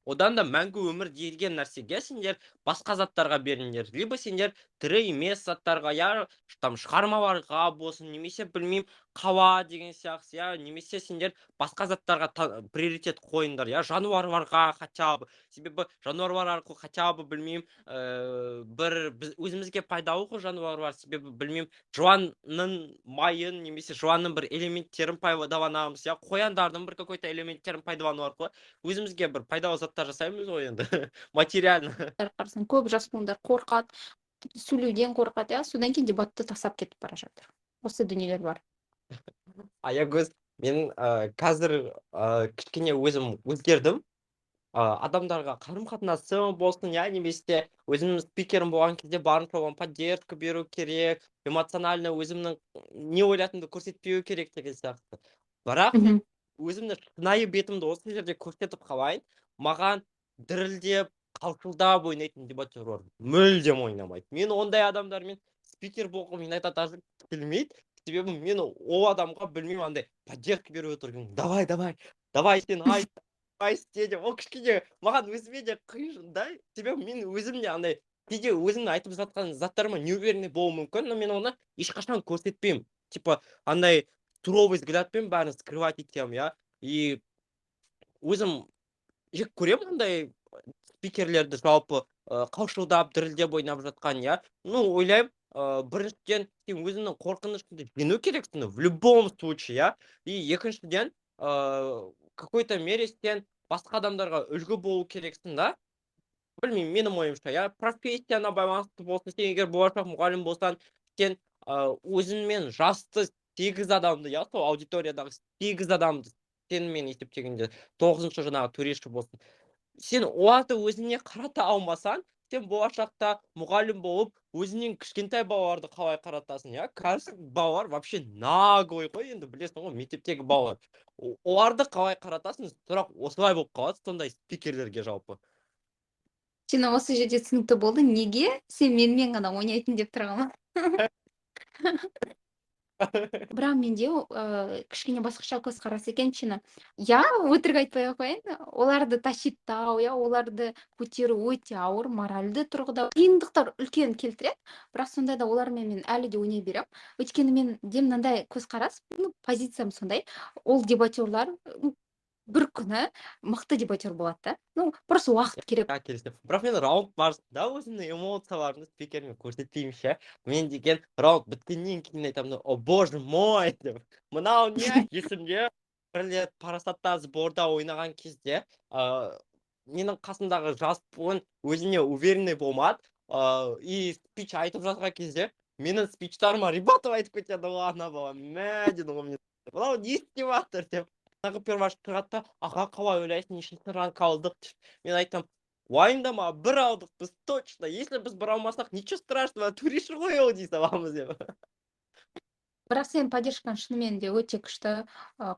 одан да мәңгі өмір деген нәрсеге сендер басқа заттарға беріңдер, либо сендер тірі емес заттарға, иә, там шығармаларға болсын немесе білмеймін. Қала деген сияқты, иә, немесе сендер басқа заттарға приоритет қойыңдар, иә, жануарларға хотя бы. Себебі жануарлар арқылы хотя бы, білмеймін, бір біз өзімізге пайдалы ғой жануарлар. Себебі, білмеймін, жыланның майын немесе жыланның бір элементтерін пайдаланамыз, иә, қояндардың бір какой-то элементтерін пайдалану арқылы өзімізге бір пайдалы заттар жасаймыз ғой енді материально. Қарасаң, көп жас буындар қорқады, сөйлеуден қорқады, иә, содан кейін дебатты тастап кетіп бара жатыр. Осы дүниелер бар. Аягөз, мен қазір кішкене өзім өзгердім. Адамдарға қарым қатынасым болсын, иә, немесе өзімнің спикерім болған кезде барынша оған поддержка беру керек, эмоционально өзімнің не ойлайтынымды көрсетпеу керек деген сияқты. Бірақ мен өзімнің шынайы бетімді осы жерде көрсетіп қалайын: маған дірілдеп, қалшылдап ойнайтын дебатерлар мүлдем ойнамайды. Мен ондай адамдармен спикер болғым иногда даже келмейді. Себебі мен ол адамға, білмеймін, андай поддержка беріп отырмын: «Давай, давай, давай, сен айт, давай, істе», — деп. Ол кішкене маған өзіме де қиын да. Себебі мен өзім де андай кейде өзімнің айтып жатқан заттарыма неуверенный болуым мүмкін, но мен оны ешқашан көрсетпеймін. Типа андай суровый взглядпен бәрін скрывать етемін, иә. И өзім жек көремін ондай спикерлерді жалпы, қалшылдап, дірілдеп ойнап жатқан, иә. Ну, ойлаймын, біріншіден, сен өзіңнің қорқынышыңды жеңу керексің в любом случае, иә. И екіншіден, какой-то мере сен басқа адамдарға үлгі болу керексің да. Білмеймін, менің ойымша, иә, профессияңа байланысты болсын, сен егер болашақ мұғалім болсаң, сен өзіңмен жасты сегіз адамды, иә, сол аудиториядағы сегіз адамды, сенімен есептегенде тоғызыншы жаңағы төреші болсын, сен оларды өзіңе қарата алмасаң, сен болашақта мұғалім болып, өзіңнен кішкентай балаларды қалай қаратасың, иә? Қазір балалар вообще наглый ғой енді, білесің ғой, мектептегі балалар. Оларды қалай қаратасың? Сұрақ осылай болып қалады сондай спикерлерге жалпы. Сен осы жерде түсінікті болды, неге сен менімен ғана ойнайтын деп тұрғаның. Бірақ менде кішкене басқаша көзқарас екен, Чина. Иә, өтірік айтпай ақ қояйын, оларды тащиттау, иә, оларды көтеру өте ауыр, моральды тұрғыда қиындықтар үлкен келтіреді. Бірақ сонда да олармен мен әлі де ойнай беремін, өйткені менде мынандай көзқарас, ну, позициям сондай: ол дебатерлар, ну, бір күні мықты дебатер болады да, ну, просто уақыт керек. Иә, келісемін. Бірақ мен раунд барысында өзімнің эмоцияларымды спикеріме көрсетпеймін ше. Мен деген раунд біткеннен кейін айтамын да: «О боже мой», — деп, «мынау не?» Есімде, бір рет Парасатта сборда ойнаған кезде менің қасымдағы жас буын өзіне уверенный болмады, и спич айтып жатқан кезде менің спичтарыма ребята айтып кетеді ғой. Ана бала: «Мә, — дедім ғой мен, — мынау не істеп жатыр?» — деп. Жаңағы перваш тұрады да: «Аға, қалай ойлайсың, нешінші ранг алдық?» — деп. Мен айтамын: «Уайымдама, бір алдық біз точно. Если біз бір алмасақ, ничего страшного, төреші ғой ол», — дей саламыз деп. Бірақ сенің поддержкаң шынымен де өте күшті,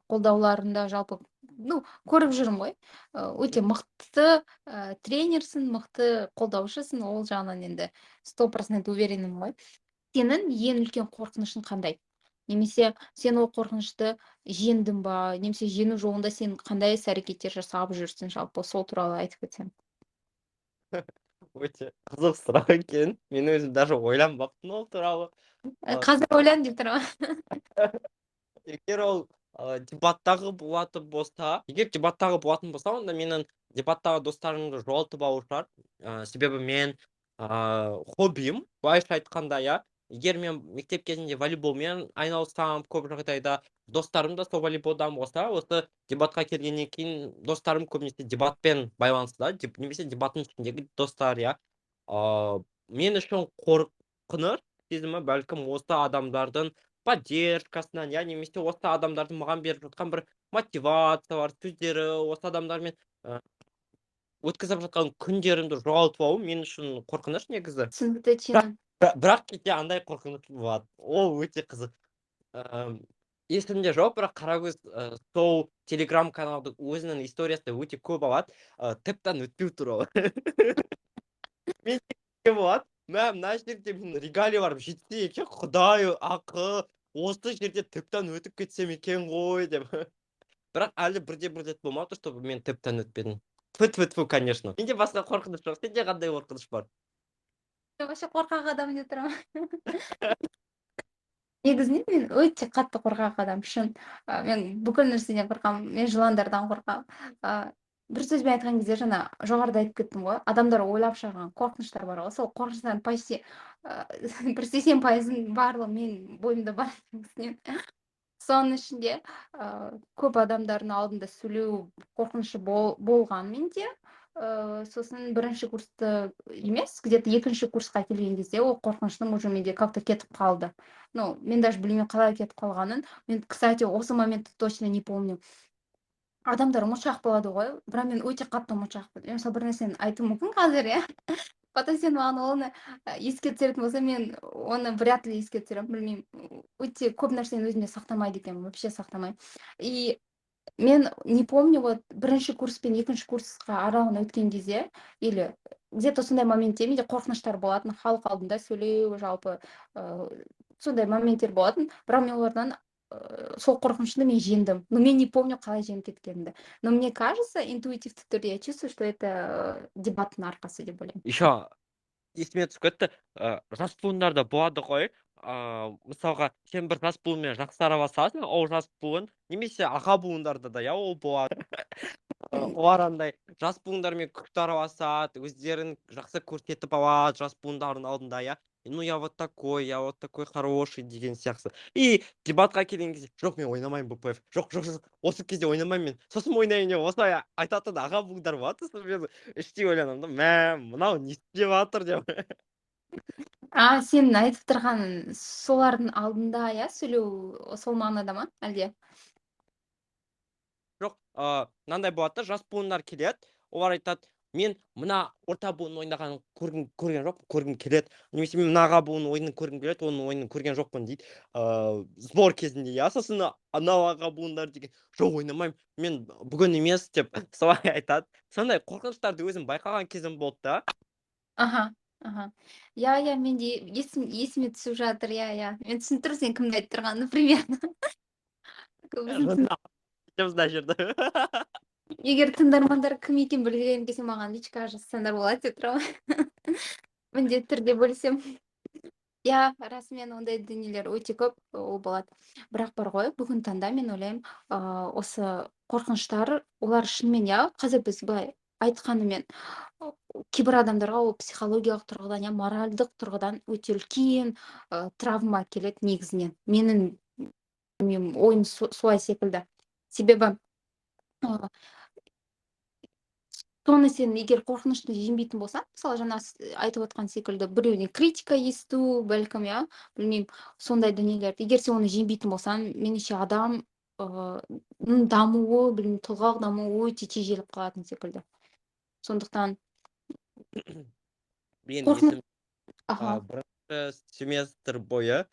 қолдауларың жалпы, ну, көріп жүрмін ғой. Өте мықты тренерсің, мықты қолдаушысың, ол жағынан енді 100% уверенмін ғой. Сенің ең үлкен қорқынышың қандай? Немесе сен ол қорқынышты жеңдің ба? Немесе жеңу жолында сен қандай іс әрекеттер жасап жүрсің, жалпы сол туралы айтып кетсең. Өте қызық сұрақ екен. Мен өзім даже ойланбаппын ол туралы. Қазір ойлан деп тұрмын. Егер ол дебаттағы болатын болса, егер дебаттағы болатын болса, онда менің дебаттағы достарымды жоғалтып алу шығар. Себебі мен хоббиім, былайша айтқанда, иә, егер мен мектеп кезінде волейболмен айналыссам, көп жағдайда достарым да сол волейболдан болса, осы дебатқа келгеннен кейін достарым көбінесе дебатпен байланысты да, немесе дебаттың ішіндегі достар, иә. Мен үшін қорқыныш сезімі бәлкім осы адамдардың поддержкасынан, иә, немесе осы адамдардың маған беріп жатқан бір мотивациялар, сөздері, осы адамдармен өткізіп жатқан күндерімді жоғалтып алу мен үшін қорқыныш негізі. Түсінікті, Чина. Бірақ кейде андай қорқыныш болады, ол өте қызық. Есімде жоқ, бірақ Қарагөз сол телеграм каналдың өзінің историясында өте көп алады, ТЭПтан өтпеу туралы. Мен болады: «Мә, мына жерде менің регалияларым жетсе екен, құдай ақы, осы жерде ТЭПтан өтіп кетсем екен ғой», — деп. Бірақ әлі бірде бір рет болмады, чтобы мен ТЭПтан өтпедім, тфу, тфу, тфу. Конечно, менде басқа қорқыныш жоқ. Сенде қандай қорқыныш бар? Вообще қорқақ адам деп тұрамын. Негізінен мен өте қатты қорқақ адам, шын. Мен бүкіл нәрседен қорқамын, мен жыландардан қорқамын. Бір сөзбен айтқан кезде, жаңа жоғарыда айтып кеттім ғой, адамдар ойлап шығарған қорқыныштар бар ғой, сол қорқыныштардың почти бір 80%-ының барлығы менің бойымда бар негізінен. Соның ішінде көп адамдардың алдында сөйлеу қорқынышы болған менде. Сосын бірінші курсты емес, где-то екінші курсқа келген кезде ол қорқыныштың уже менде как-то кетіп қалды. Ну, мен даже білмеймін қалай кетіп қалғанын. Мен, кстати, осы моментті точно не помню. Адамдар ұмытшақ болады ғой, бірақ мен өте қатты ұмытшақпын. Мен, мысалы, бір нәрсені айтуым мүмкін қазір, иә, потом сен маған оны еске түсіретін болсаң, мен оны вряд ли еске түсіремін. Білмеймін, өте көп нәрсені өзімде сақтамайды екенмін, вообще сақтамаймын. И мен не помню, вот бірінші курс пен екінші курсқа аралығын өткен кезде или где-то сондай моментте менде қорқыныштар болатын, халық алдында сөйлеу, жалпы сондай моменттер болатын. Бірақ мен олардан, сол қорқынышты мен жеңдім, но мен не помню, қалай жеңіп кеткенімді. Но мне кажется, интуитивті түрде я чувствую, что это дебаттың арқасы деп ойлаймын. Еще есіме түсіп кетті, жас буындарда болады ғой, мысалға, сен бір жас буынмен жақсы араласасың, ол жас буын немесе аға буындарда да, иә, ол болады. Олар андай жас буындармен күшті араласады, өздерін жақсы көрсетіп алады жас буындардың алдында, иә, ну, я вот такой, я вот такой хороший деген сияқты. И дебатқа келген кезде: «Жоқ, мен ойнамаймын БПФ, жоқ, жоқ, жоқ, осы кезде ойнамаймын, мен сосын ойнайын», — деп осылай айтатын аға буындар болады. Сосын мен іштей ойланамын да: «Мә, мынау не істеп жатыр?» — деп. А, сен айтып тұрған солардың алдында, иә, сөйлеу, сол мағынада ма әлде? Жоқ, мынандай болады да: жас буындар келеді, олар айтады: «Мен мына орта буын ойнағанын көрген жоқпын, көргім келеді» немесе «Мен мына аға буын ойынын көргім келеді, оның ойынын көрген жоқпын», — дейді сбор кезінде, иә. Сосын анау аға буындар деген: «Жоқ, ойнамаймын мен, бүгін емес», — деп солай айтады. Сондай қорқыныштарды өзім байқаған кезім болды да. Аха, иә, менде есіме түсіп жатыр, иә, мен түсініп тұрмын сен кімді айтып тұрғаныңды примерно. Мына жерде. Егер тыңдармандар кім екенін білгілерің келсе, маған личкаға жазсаңдар болады деп тұрамын, міндетті түрде бөлісемін. Иә, расымен ондай дүниелер өте көп ол болады. Бірақ бар ғой, бүгінгі таңда мен ойлаймын, осы қорқыныштар, олар шынымен, иә, қазір біз былай айтқанымен, кейбір адамдарға ол психологиялық тұрғыдан, иә, моральдық тұрғыдан өте үлкен травма келеді негізінен. Менің ойым солай секілді. Себебі соны сен егер қорқынышты жеңбейтін болсаң, мысалы, жаңа айтып отқан секілді, біреуден критика есту, бәлкім, иә, білмеймін, сондай дүниелерді егер сен оны жеңбейтін болсаң, меніңше, адам дамуы, білмеймін, тұлғалық дамуы өте тежеліп қалатын секілді. Сондықтан Мен қорқыныш есім бірінші семестр бойы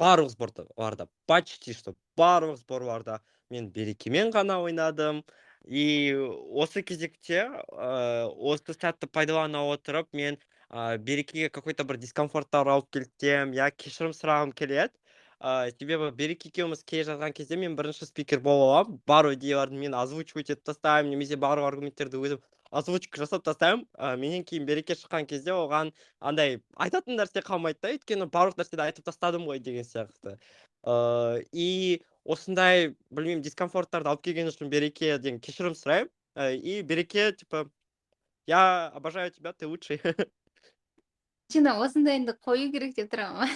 барлық сборларда, почти что барлық сборларда мен Берекемен ғана ойнадым. И осы кезекте, осы сәтті пайдалана отырып, мен Берекеге какой-то бір дискомфорттар алып келсем, я кешірім сұрағым келеді. Себебі Береке екеуміз келе жатқан кезде мен бірінші спикер бола аламын, барлық идеяларды мен озвучивать етіп тастаймын немесе барлық аргументтерді өзім озвучка жасап тастаймын. Менен кейін Береке шыққан кезде оған андай айтатын нәрсе қалмайды да, өйткені барлық нәрсені айтып тастадым ғой деген сияқты. И осындай, білмеймін, дискомфорттарды алып келген үшін Берекеден кешірім сұраймын. И Береке, типа, я обожаю тебя, ты лучший. Чина, осындайыңды қою керек деп тұрамын.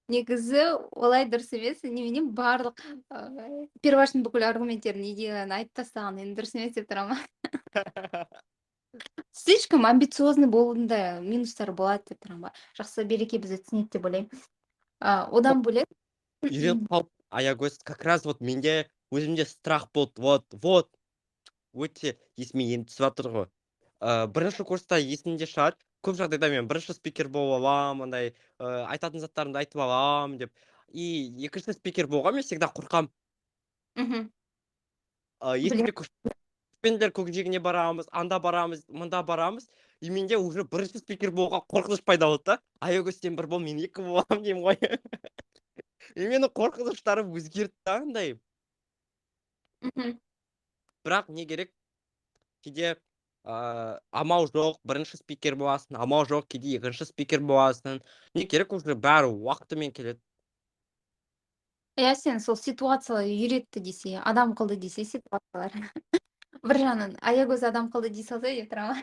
Негізі олай дұрыс емес. Немене, барлық перваштың бүкіл аргументтерін, идеяларын айтып тастаған енді дұрыс емес деп тұрамын. Слишком амбициозный болудың да минустары болады деп тұрамын ба. Жақсы, Береке бізді түсінеді деп ойлаймын. Одан бөлек Үйреніп қалып, Аягөз, как раз вот менде өзімде страх болды. Вот өте есіме енді түсіп жатыр ғой. Бірінші курста есімде шығар, көп жағдайда мен бірінші спикер болып аламын, андай айтатын заттарымды айтып аламын деп. И екінші спикер болуға мен всегда қорқамын. Есімде, көшпенділер көкжиегіне барамыз, анда барамыз, мында барамыз, и менде уже бірінші спикер болуға қорқыныш пайда болды да. «Аягөз, сен бір бол, мен екі боламын», — деймін ғой. И менің қорқыныштарым өзгерді да андай. Бірақ не керек, кейде Амал жоқ, бірінші спикер боласың, амал жоқ, кейде екінші спикер боласың. Не керек, уже бәрі уақытымен келеді. Иә, сен сол ситуациялар үйретті десе, адам қылды десе ситуациялар. Бір жағынан Аягөз адам қылды дей салса деп тұра ма?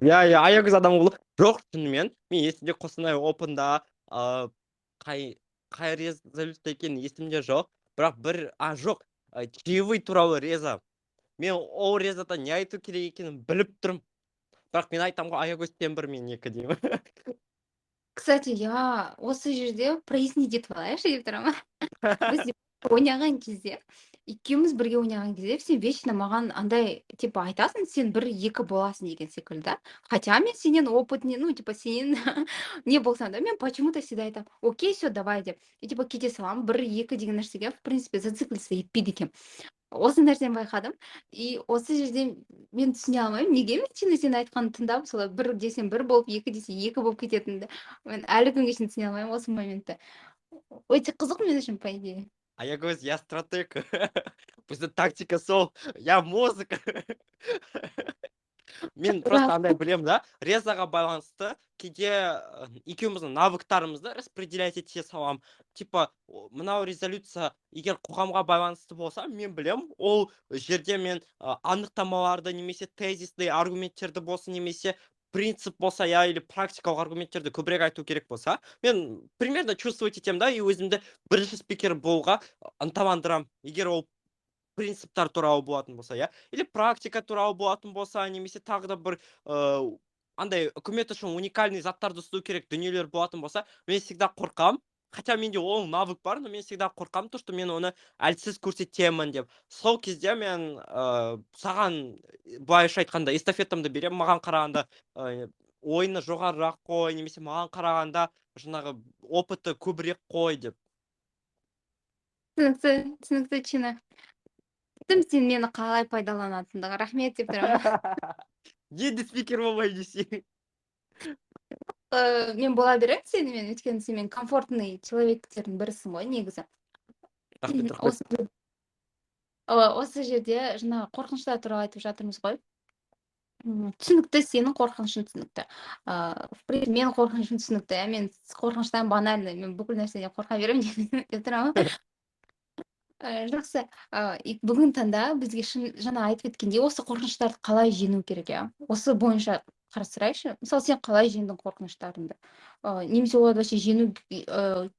Иә, Аягөз адам қылды. Жоқ, шынымен, мен есімде, Қостанай Опенда қай резолюция екені есімде жоқ, бірақ бір, а, жоқ, чаевый туралы реза. Мен ол резада не айту керек екенін біліп тұрмын, бірақ мен айтамын ғой: «Аягөз, сен бір, мен екі», — деймін. Кстати, я осы жерде прояснить етіп алайыншы деп тұрамын. Біз ойнаған кезде, екеуміз бірге ойнаған кезде, сен вечно маған андай, типа, айтасың, сен бір, екі боласың деген секілді да. Хотя мен сенен опытный, ну, типа, сенен не болсам да, мен почему то всегда айтамын: «Окей, все, давай», — деп. И типа кете саламын, бір, екі деген нәрсеге, в принципе, зациклиться етпейді екенмін. Осы нәрсені байқадым. И осы жерде мен түсіне алмаймын, неге мен сен сен айтқанды тыңдап, солай бір десем бір болып, екі десе екі болып кететінімді. Мен әлі күнге шейін түсіне алмаймын осы моментті. Өте қызық мен үшін, по идее. Аягөз, я стратег. Біздің тактика сол, я мозг. Мен просто андай білемін да, резаға байланысты кейде екеуміздің навыктарымызды распределять ете саламын. Типа, мынау резолюция егер қоғамға байланысты болса, мен білем, ол жерде мен анықтамаларды немесе тезисный аргументтерді болсын, немесе принцип болса, я или практикалық аргументтерді көбірек айту керек болса, мен примерно чувствовать етемін да, и өзімді бірінші спикер болуға ынталандырамын. Егер ол принциптар туралы болатын болса, иә, или практика туралы болатын болса, немесе тағы да бір андай үкімет үшін уникальный заттарды ұсыну керек дүниелер болатын болса, мен всегда қорқамын. Хотя менде ол навык бар, но мен всегда қорқамын, то что мен оны әлсіз көрсетемін деп. Сол кезде мен саған, былайша айтқанда, эстафетамды беремін: маған қарағанда ойыны жоғарырақ қой немесе маған қарағанда жаңағы опыты көбірек қой деп. Түсінікті, түсінікті, Чина. Сен мені қалай пайдаланатындығын, рахмет деп тұрамын. Енді спикер болмай десең. Мен бола беремін сенімен, өйткені сен мен комфортный человектердің бірісің ғой негізі. Рахмет, рахмет. Осы жерде жаңағы қорқыныштар туралы айтып жатырмыз ғой. Түсінікті, сенің қорқынышың түсінікті. В принципе, менің қорқынышым түсінікті, иә. Мен қорқыныштан банально, мен бүкіл нәрседен қорқа беремін деп тұрамын. Жақсы. Бүгінгі таңда бізге шын жаңа айтып кеткендей, осы қорқыныштарды қалай жеңу керек, иә? Осы бойынша қарастырайықшы. Мысалы, сен қалай жеңдің қорқыныштарыңды? Немесе оларды вообще жеңу,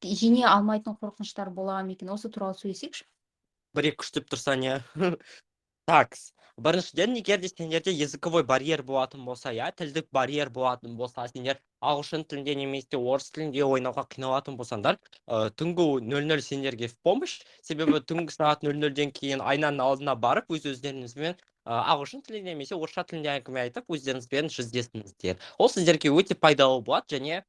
жеңе алмайтын қорқыныштар бола ма екен? Осы туралы сөйлесейікші. Бір екі күштеп тұрсаң, иә. Так, біріншіден, егер де сендерде языковой барьер болатын болса, иә, тілдік барьер болатын болса, сендер ағылшын тілінде немесе орыс тілінде ойнауға қиналатын болсаңдар, түнгі 00 сендерге в помощь, себебі түнгі сағат 00-ден кейін айнаның алдына барып, өз өздеріңізбен ағылшын тілінде немесе орысша тілінде әңгіме айтып, өздеріңізбен жүздесіңіздер. Ол сіздерге өте пайдалы болады және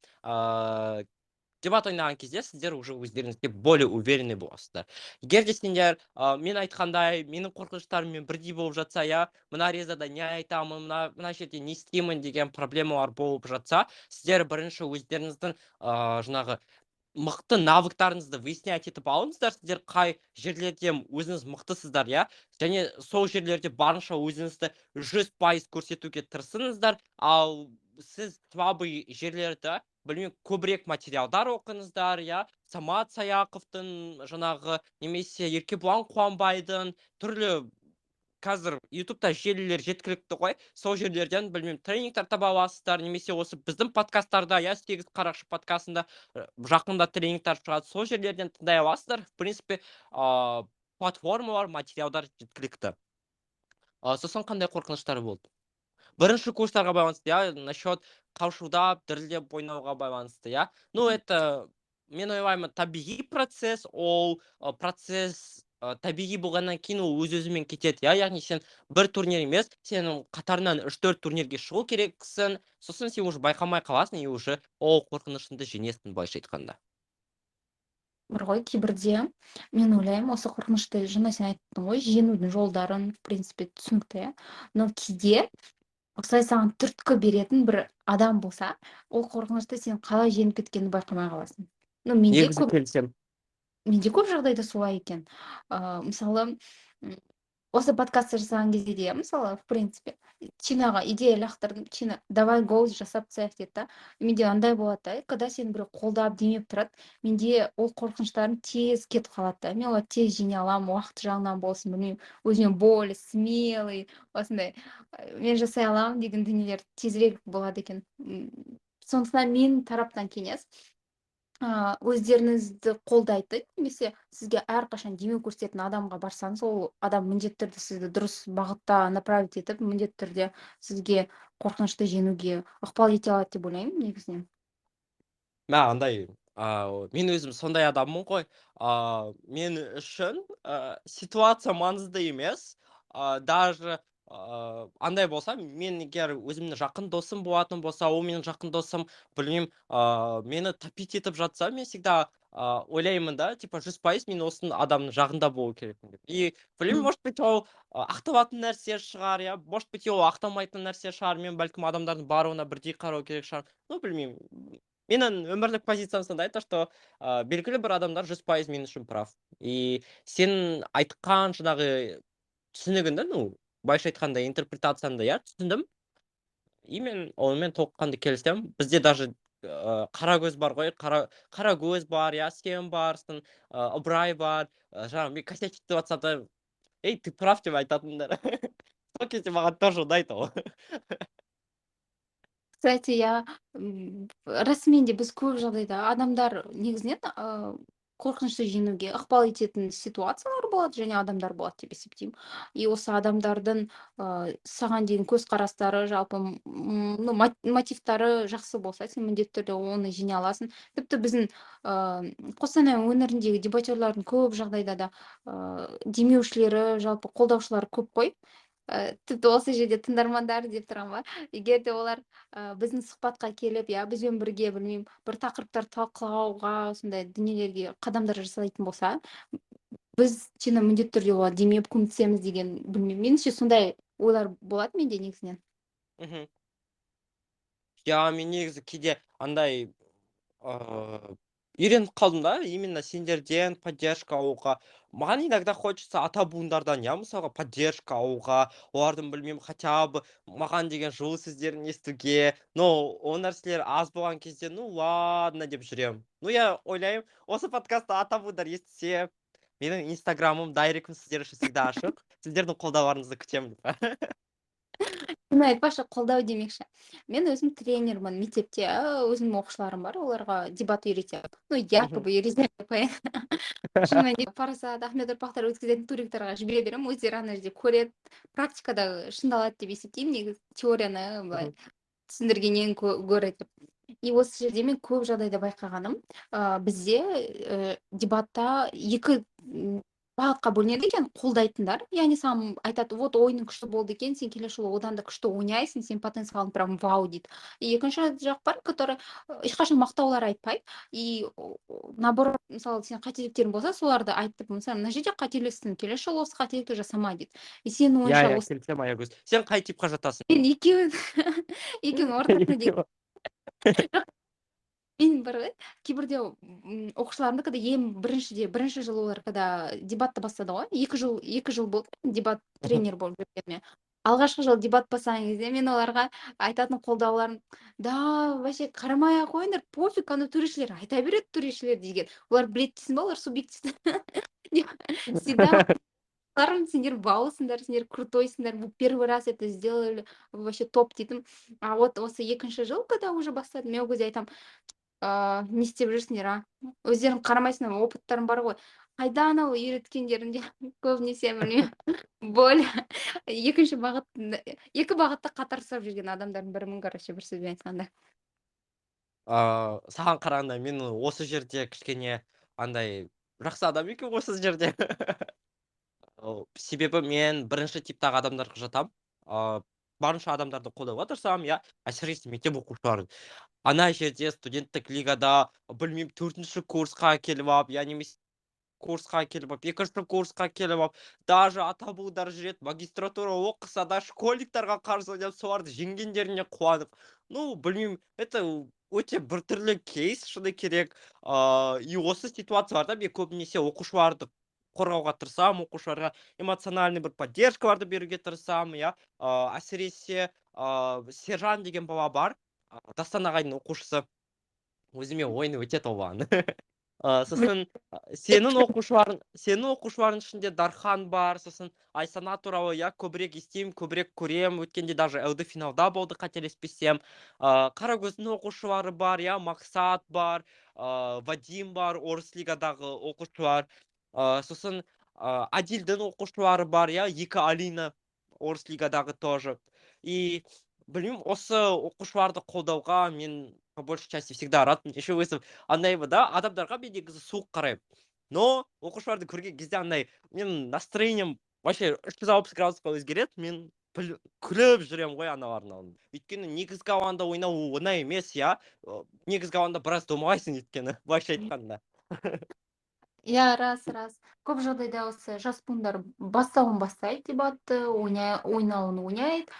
дебат ойнаған кезде сіздер уже өздеріңізге более уверенный боласыздар. Егер де сендер мен айтқандай, менің қорқыныштарыммен бірдей болып жатса, иә, мына резада не айтамын, мына жерде не істеймін деген проблемалар болып жатса, сіздер бірінші өздеріңіздің жаңағы мықты навыктарыңызды выяснять етіп алыңыздар, сіздер қай жерлерде өзіңіз мықтысыздар, иә, және сол жерлерде барынша өзіңізді 100% көрсетуге тырысыңыздар. Ал сіз слабый жерлерді, білмеймін, көбірек материалдар оқыңыздар, иә, Самат Саяқовтың жаңағы немесе Еркебұлан Қуанбайдың түрлі, қазір Ютубта желілер жеткілікті ғой, сол жерлерден, білмеймін, тренингтер таба аласыздар немесе осы біздің подкасттарда, иә, «Сегіз қарақшы» подкастында жақында тренингтер шығады, сол жерлерден тыңдай аласыздар. В принципе, платформалар, материалдар жеткілікті. Сосын қандай қорқыныштар болды? Бірінші курстарға байланысты, иә, насчет қалшылдап, дірілдеп ойнауға байланысты, иә. Ну, это, мен ойлаймын, табиғи процесс. Ол процесс табиғи болғаннан кейін ол өз өзімен кетеді, иә. Яғни сен бір турнир емес, сен қатарынан үш төрт турнирге шығу керексің, сосын сен уже байқамай қаласың и уже ол қорқынышыңды жеңесің, былайша айтқанда. Бар ғой, кейбірде мен ойлаймын, осы қорқынышты, жаңа сен айттың ғой, жеңудің жолдарын, в принципе, түсінікті, иә. Но кейде осылай саған түрткі беретін бір адам болса, ол қорқынышты сен қалай жеңіп кеткеніңді байқамай қаласың. Ну, менде Негізі көп келісемін. Менде көп жағдайда солай екен. Мысалы, Осы подкастты жасаған кезде де, мысалы, в принципе, Чинаға идея лақтырдым. Чина: «Давай, го, жасап тастайық», — деді да. Менде андай болады да, когда сені біреу қолдап, демеп тұрады, менде ол қорқыныштарым тез кетіп қалады да, мен оларды тез жеңе аламын. Уақыт жағынан болсын, білмеймін, өзіме более смелый, осындай мен жасай аламын деген дүниелер тезірек болады екен. Сондықтан менің тараптан кеңес: өздеріңізді қолдайтын немесе сізге әрқашан демеу көрсететін адамға барсаңыз, ол адам міндетті түрде сізді дұрыс бағытта направить етіп, міндетті түрде сізге қорқынышты жеңуге ықпал ете алады деп ойлаймын негізінен. Мә, андай, мен өзім сондай адаммын ғой. Мен үшін ситуация маңызды емес. Даже андай болса, мен егер өзімнің жақын досым болатын болса, ол менің жақын досым, білмеймін, мені топить етіп жатса, мен всегда ойлаймын да, типа, 100% мен осының адамның жағында болу керекпін деп. И білмеймін, может быть, ол ақталатын нәрсе шығар, иә, может быть, ол ақталмайтын нәрсе шығар. Мен, бәлкім, адамдардың барлығына бірдей қарау керек шығар. Ну, білмеймін, менің өмірлік позициям сондай, то что белгілі бір адамдар 100% мен үшін прав. И сен айтқан жаңағы түсінігіңді, ну, былайша айтқанда, интерпретацияңды, иә, түсіндім и мен онымен толыққанды келісемін. Бізде даже Қарагөз бар ғой, Қарагөз бар, иә, сен барсың, Ыбырай бар. Жаңағы мен косячить етіп жатсам да, «Ей, ты прав» деп айтатындар. Сол кезде маған тоже ұнайды ол. Кстати, я расымен де, біз көп жағдайда адамдар негізінен қорқынышты жеңуге ықпал ететін ситуациялар болады және адамдар болады деп есептеймін. И осы адамдардың саған деген көзқарастары, жалпы, ну, мотивтары жақсы болса, сен міндетті түрде оны жеңе аласың. Тіпті біздің Қостанай өңіріндегі дебатерлардың көп жағдайда да демеушілері, жалпы қолдаушылары көп қой. Тіпті осы жерде тыңдармандар деп тұрамын ба, егер де олар біздің сұхбатқа келіп, иә, бізбен бірге, білмеймін, бір тақырыптар талқылауға, сондай дүниелерге қадамдар жасайтын болса, біз сені міндетті түрде оларға демеп, көмектесеміз деген, білмеймін, меніңше, сондай ойлар болады менде негізінен. Иә, мен негізі кейде андай үйреніп қалдым да именно сендерден поддержка алуға. Маған иногда хочется ата буындардан, иә, мысалға, поддержка алуға, олардың, білмеймін, хотя бы маған деген жылы сөздерін естуге. Но ол нәрселер аз болған кезде, ну ладно деп жүремін. Ну, я ойлаймын, осы подкастты ата буындар естісе, менің инстаграмым, директім сіздер үшін всегда ашық, сіздердің қолдауларыңызды күтемін деп. Мен айтпақшы, қолдау демекші, мен өзім тренермін мектепте, өзімнің оқушыларым бар, оларға дебат үйретемін, ну, якобы үйретемін деп қояйын. Шын мәнінде, Парасат, Ахмет ұрпақтар өткізетін турингтарға жібере беремін, өздері ана жерде көреді, практикада шыңдалады деп есептеймін негізі, теорияны былай түсіндіргеннен гөрі деп. И осы жерде мен көп жағдайда байқағаным, бізде дебатта екі бағытқа бөлінеді екен. Қолдайтындар, яғни саған айтады: «Вот, ойының күшті болды екен, сен келесі жолы одан да күшті ойнайсың, сен потенциалың прям вау», — дейді. И екінші жақ бар, который ешқашан мақтаулар айтпайды и наоборот, мысалы, сен қателіктерің болса, соларды айтып, мысалы, «Мына жерде қателестің, келесі жолы осы қателікті жасама», — дейді. И сенің Иә. ойыңша Иә. Осы Келісемін, Аягөз. Сен қай типқа жатасың? Мен екеуінің ортасында деген. Мен бар ғой, кейбірде оқушыларымды, когда ең біріншіде, бірінші жылы олар когда дебатты бастады ғой, 2 жыл, 2 жыл болды дебат тренер болып жүргеніме. Алғашқы жылы дебат бастаған кезде мен оларға айтатын қолдауларым: «Да вообще қарамай ақ қойыңдар, пофиг, ана төрешілер айта береді, төрешілер деген, олар біледі дейсің ба, олар субъективті всегда. Сендер ваусыңдар, сендер крутойсыңдар, вы первый раз это сделали, вы вообще топ», — дейтінмін. А вот осы екінші жыл, когда уже бастадым, мен ол кезде айтамын: «Не істеп жүрсіңдер, а? Өздерің қарамайсыңдар ма, опыттарың бар ғой, қайда анау үйреткендерің?» — деп. Көбінесе, білмеймін, более екінші бағыт, екі бағытта қатар ұстап жүрген адамдардың бірімін, короче, бір сөзбен айтқанда. Саған қарағанда мен осы жерде кішкене андай жақсы адам екенмін осы жерде. Себебі мен бірінші типтағы адамдарға жатамын. Барынша адамдарды қолдауға тырысамын, иә, әсіресе мектеп оқушыларын. Ана жерде студенттік лигада, білмеймін, төртінші курсқа келіп алып, я немесе курсқа келіп алып, екінші курсқа келіп алып, даже ата буындар жүреді, магистратура оқыса да, школьниктарға қарсы ойнап, соларды жеңгендеріне қуанып. Ну, білмеймін, это өте біртүрлі кейс, шыны керек. И осы ситуацияларда мен көбінесе оқушыларды Қорғауға тырысамын, оқушыларға эмоциональный бір поддержкаларды беруге тырысамын, иә. Әсіресе Сержан деген бала бар, Дастан ағайдың оқушысы, өзіме ойыны өтеді ол баланың. Сосын сенің оқушыларың ішінде Дархан бар, сосын Айсана туралы, иә, көбірек естимін, көбірек көремін. Өткенде даже ЛД финалда болды, қателеспесем. Қарагөздің оқушылары бар, иә, Мақсат бар, Вадим бар, орыс лигадағы оқушылар. Сосын Адилдің оқушылары бар, иә, екі Алина орыс лигадағы тоже. И білмеймін, осы оқушыларды қолдауға мен по большей части всегда радмын. Еще өзім андаймын да, адамдарға мен негізі суық қараймын, но оқушыларды көрген кезде андай менің настроением вообще 360 градусқа өзгереді. Мен күліп жүремін ғой аналардың алдында, өйткені негізгі алаңда ойнау оңай емес, иә. Негізгі алаңда біраз домалайсың, өйткені былайша айтқанда. Иә, рас, рас. Көп жағдайда осы жас буындар бастауын бастайды дебатты, ойнауын ойнайды.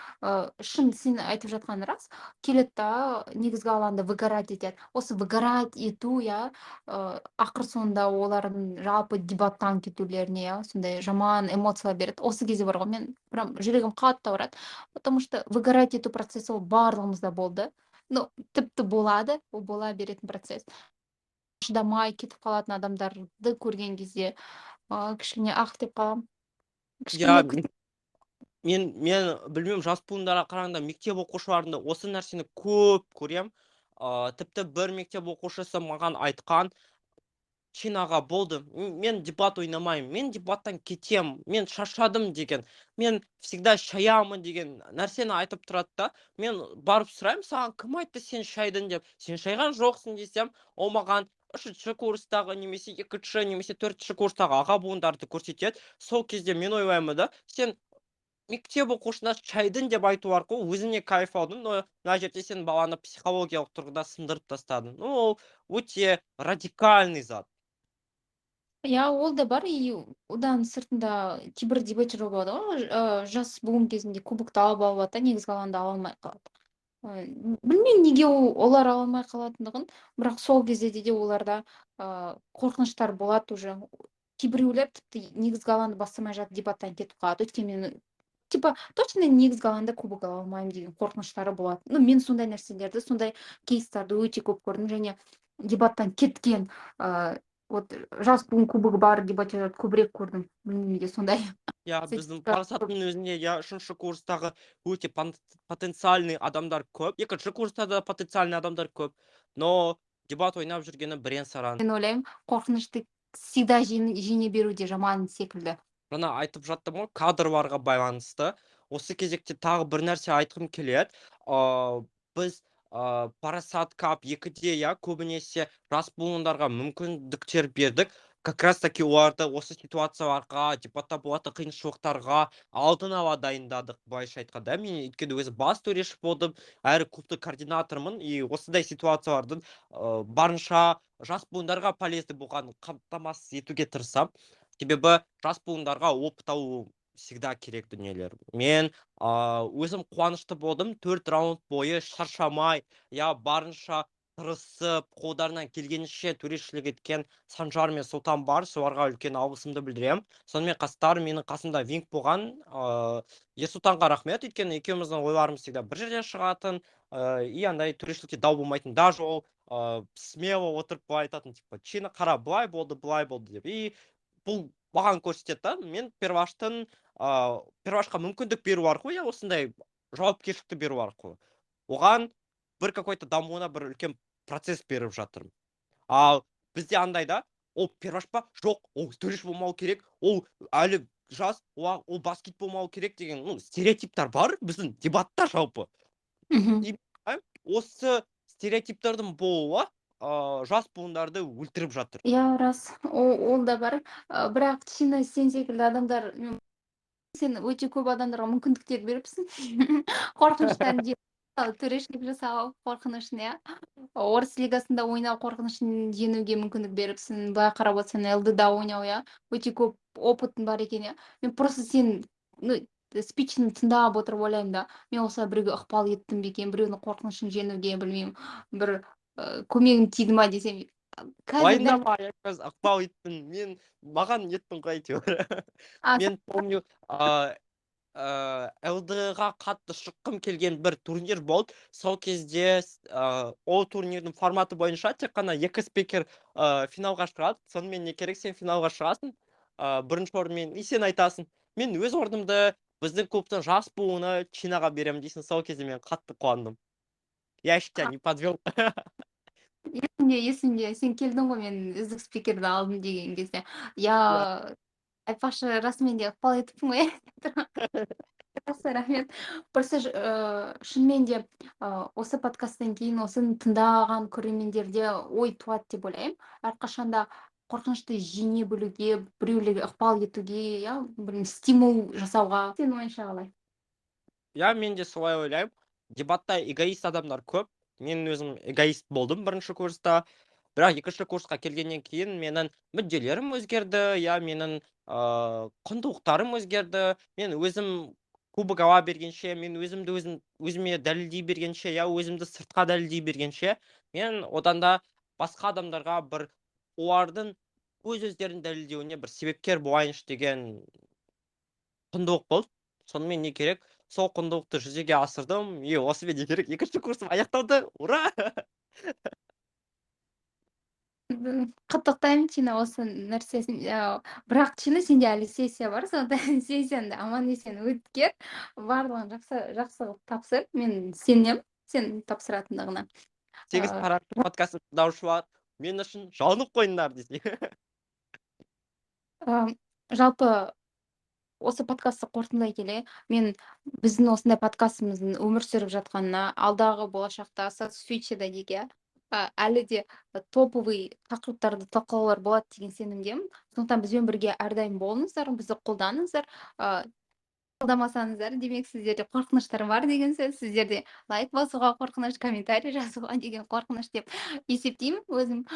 Шын, сен айтып жатқан рас. Келеді да, негізгі алаңда выгорать етеді. Осы выгорать ету, иә, ақыр соңында олардың жалпы дебаттан кетулеріне, иә, сондай жаман эмоциялар береді. Осы кезде бар ғой, мен прям жүрегім қатты ауырады. Потому что выгорать ету процесі ол барлығымызда болды. Ну, тіпті болады, ол бола беретін процесс. Шыдамай кетіп қалатын адамдарды көрген кезде кішкене ах деп қаламын. Кішкене. Мен білмеймін, жас буындарға қарағанда мектеп оқушыларында осы нәрсені көп көремін. Тіпті бір мектеп оқушысы маған айтқан: «Чин аға, болды, мен дебат ойнамаймын, мен дебаттан кетем, мен шаршадым», — деген, «мен всегда шаямын» деген нәрсені айтып тұрады да. Мен барып сұраймын: «Саған кім айтты, сен шайдың деп? Сен шайған жоқсың», — десем, ол маған үшінші курстағы немесе екінші немесе төртінші курстағы аға буындарды көрсетеді. Сол кезде мен ойлаймын да, сен мектеп оқушысына шайдың деп айту арқылы өзіңе кайф алдың, но мына жерде сен баланы психологиялық тұрғыда сындырып тастадың. Ну, ол өте радикальный зат. Иә, ол да бар. И одан сыртында кейбір дебатерлер болады ғой, жас буын кезінде кубокты алып алады да, негізгі алаңда ала алмай қалады. Білмеймін, неге олар ала алмай қалатындығын, бірақ сол кезде де оларда қорқыныштар болады уже. Кейбіреулер тіпті негізгі алаңды бастамай жатып дебаттан кетіп қалады, өйткені мен типа точно негізгі алаңда кубок ала алмаймын деген қорқыныштары болады. Ну, мен сондай нәрселерді, сондай кейстарды өте көп көрдім және дебаттан кеткен вот жас буын кубогы бар дебатерлерді көбірек көрдім. Білмеймін, неге сондай. Иә, біздің Парасаттың өзінде, иә, үшінші курстағы өте потенциальный адамдар көп, екінші курста да потенциальный адамдар көп, но дебат ойнап жүргені бірен саран. Мен ойлаймын, қорқынышты всегда жеңе беру де жаман секілді. Жаңа айтып жаттым ғой кадрларға байланысты. Осы кезекте тағы бір нәрсе айтқым келеді. Біз Парасат Кап 2-де, иә, көбінесе жас буындарға мүмкіндіктер бердік, как раз таки оларды осы ситуацияларға, дебатта болатын қиыншылықтарға алдын ала дайындадық, былайша айтқанда. Мен өйткені өзі бас төреші болдым, әрі клубтың координатормын, и осындай ситуациялардың барынша жас буындарға полезный болғанын қамтамасыз етуге тырысамын, себебі жас буындарға опыт алу всегда керек дүниелер. Мен өзім қуанышты болдым, төрт раунд бойы шаршамай, иә, барынша тырысып, қолдарынан келгенше төрешілік еткен Санжар мен Сұлтан бар, соларға үлкен алғысымды білдіремін. Сонымен қатар менің қасымда винг болған Ерсұлтанға рахмет, өйткені екеуміздің ойларымыз всегда бір жерден шығатын, и андай төрешілікте дау болмайтын. Даже ол смело отырып былай айтатын, типа: «Чина, қара, былай болды, былай болды», — деп. И бұл маған көрсетеді да, мен Перваштың Первашқа мүмкіндік беру арқылы, иә, осындай жауапкершілікті беру арқылы оған бір какой то дамуына бір үлкен процесс беріп жатырмын. Ал бізде андай да: ол Перваш па? Жоқ, ол төреші болмау керек, ол әлі жас, ол баскет болмау керек деген, ну, стереотиптар бар біздің дебатта жалпы. И осы стереотиптердің болуы жас буындарды өлтіріп жатыр. Иә, рас, ол да бар. Бірақ Чина, сен секілді адамдар, сен өте көп адамдарға мүмкіндіктер беріпсің қорқыныштарын, төрешілік жасау қорқынышын, иә, орыс лигасында ойнау қорқынышын жеңуге мүмкіндік беріпсің. Былай қарап отырсаң, ЛД-да ойнау, иә, өте көп опытың бар екен, иә. Мен просто сен, ну, спичін тыңдап отырып ойлаймын да, мен осылай біреуге ықпал еттім бе екен, біреудің қорқынышын жеңуге, білмеймін, бір көмегім тиді ма десем. Қазір дәл Уайымдама, Аякөз, ықпал еттің. Мен маған еттің ғой әйтеуір. Мен помню, ЛД-ға қатты шыққым келген бір турнир болды. Сол кезде ол турнирдің форматы бойынша тек қана екі спикер финалға шығады. Сонымен не керек, сен финалға шығасың, бірінші орынмен, и сен айтасың: «Мен өз орнымды біздің клубтың жас буыны Чинаға беремін», — дейсің. Сол кезде мен қатты қуандым. Я еще тебя не подвел. Есімде, есімде, сен келдің ғой, мен үздік спикерді алдым деген кезде. Я айтпақшы, расымен де ықпал етіппін ғой. Жақсы, рахмет. Просто шынымен де осы подкасттан кейін осыны тыңдаған көрермендерде ой туады деп ойлаймын. Әрқашанда қорқынышты жеңе білуге, біреулерге ықпал етуге, иә, білмеймін, стимул жасауға. Сенің ойыңша қалай? Иә, мен де солай ойлаймын. Дебатта эгоист адамдар көп. Мен өзім эгоист болдым бірінші курста, бірақ екінші курсқа келгеннен кейін менің мүдделерім өзгерді, иә, менің құндылықтарым өзгерді. Мен өзім кубок ала бергенше, мен өзімді өзім өзіме дәлелдей бергенше, иә, өзімді сыртқа дәлелдей бергенше, мен одан да басқа адамдарға бір олардың өз өздерін дәлелдеуіне бір себепкер болайыншы деген құндылық болды. Сонымен не керек, сол құндылықты жүзеге асырдым, и осымен не керек, екінші курсым аяқталды, ура! Құттықтаймын, Чина, осы нәрсесін. Бірақ, Чина, сенде әлі сессия бар, сондықтан сессияңды аман есен өткер, барлығын жақсы жақсы қылып тапсыр. Мен сенемін сен тапсыратындығына. «Сегіз қарақшы» подкастын тыңдаушылар, мен үшін жалынып қойыңдар десең. Жалпы осы подкастты қорытындылай келе, мен біздің осындай подкастымыздың өмір сүріп жатқанына, алдағы болашақта соцфьючерда деге әлі де топовый тақырыптарды талқылаулар болады деген сенімдемін. Сондықтан бізбен бірге әрдайым болыңыздар, бізді қолдаңыздар. Қолдамасаңыздар, демек, сіздерде қорқыныштар бар деген сөз, сіздерде лайк басуға қорқыныш, комментарий жазуға деген қорқыныш деп есептеймін өзім.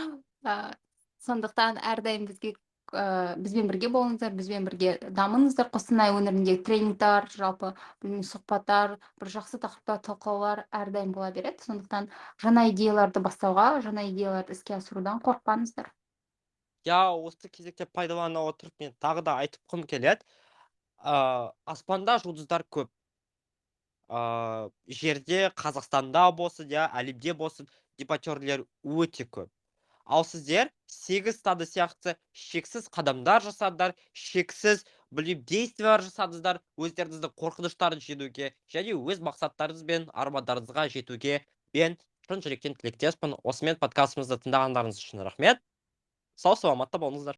Сондықтан әрдайым бізге бізбен бірге болыңыздар, бізбен бірге дамыңыздар. Қостанай өңіріндегі тренингтар, жалпы, білмеймін, сұхбаттар, бір жақсы тақырыптар талқылаулар әрдайым бола береді. Сондықтан жаңа идеяларды бастауға, жаңа идеяларды іске асырудан қорықпаңыздар. Иә, осы кезекте пайдалана отырып, мен тағы да айтқым келеді. Аспанда жұлдыздар көп, жерде, Қазақстанда болсын, иә, әлемде болсын, дебатерлер өте көп. Ал сіздер сегіз стады сияқты шексіз қадамдар жасадыңдар, шексіз, білмеймін, действиялар жасадыңыздар өздеріңіздің қорқыныштарын жеңуге және өз мақсаттарыңыз бен армандарыңызға жетуге. Мен шын жүректен тілектеспін. Осымен подкастымызды тыңдағандарыңыз үшін рахмет. Сау саламатта болыңыздар.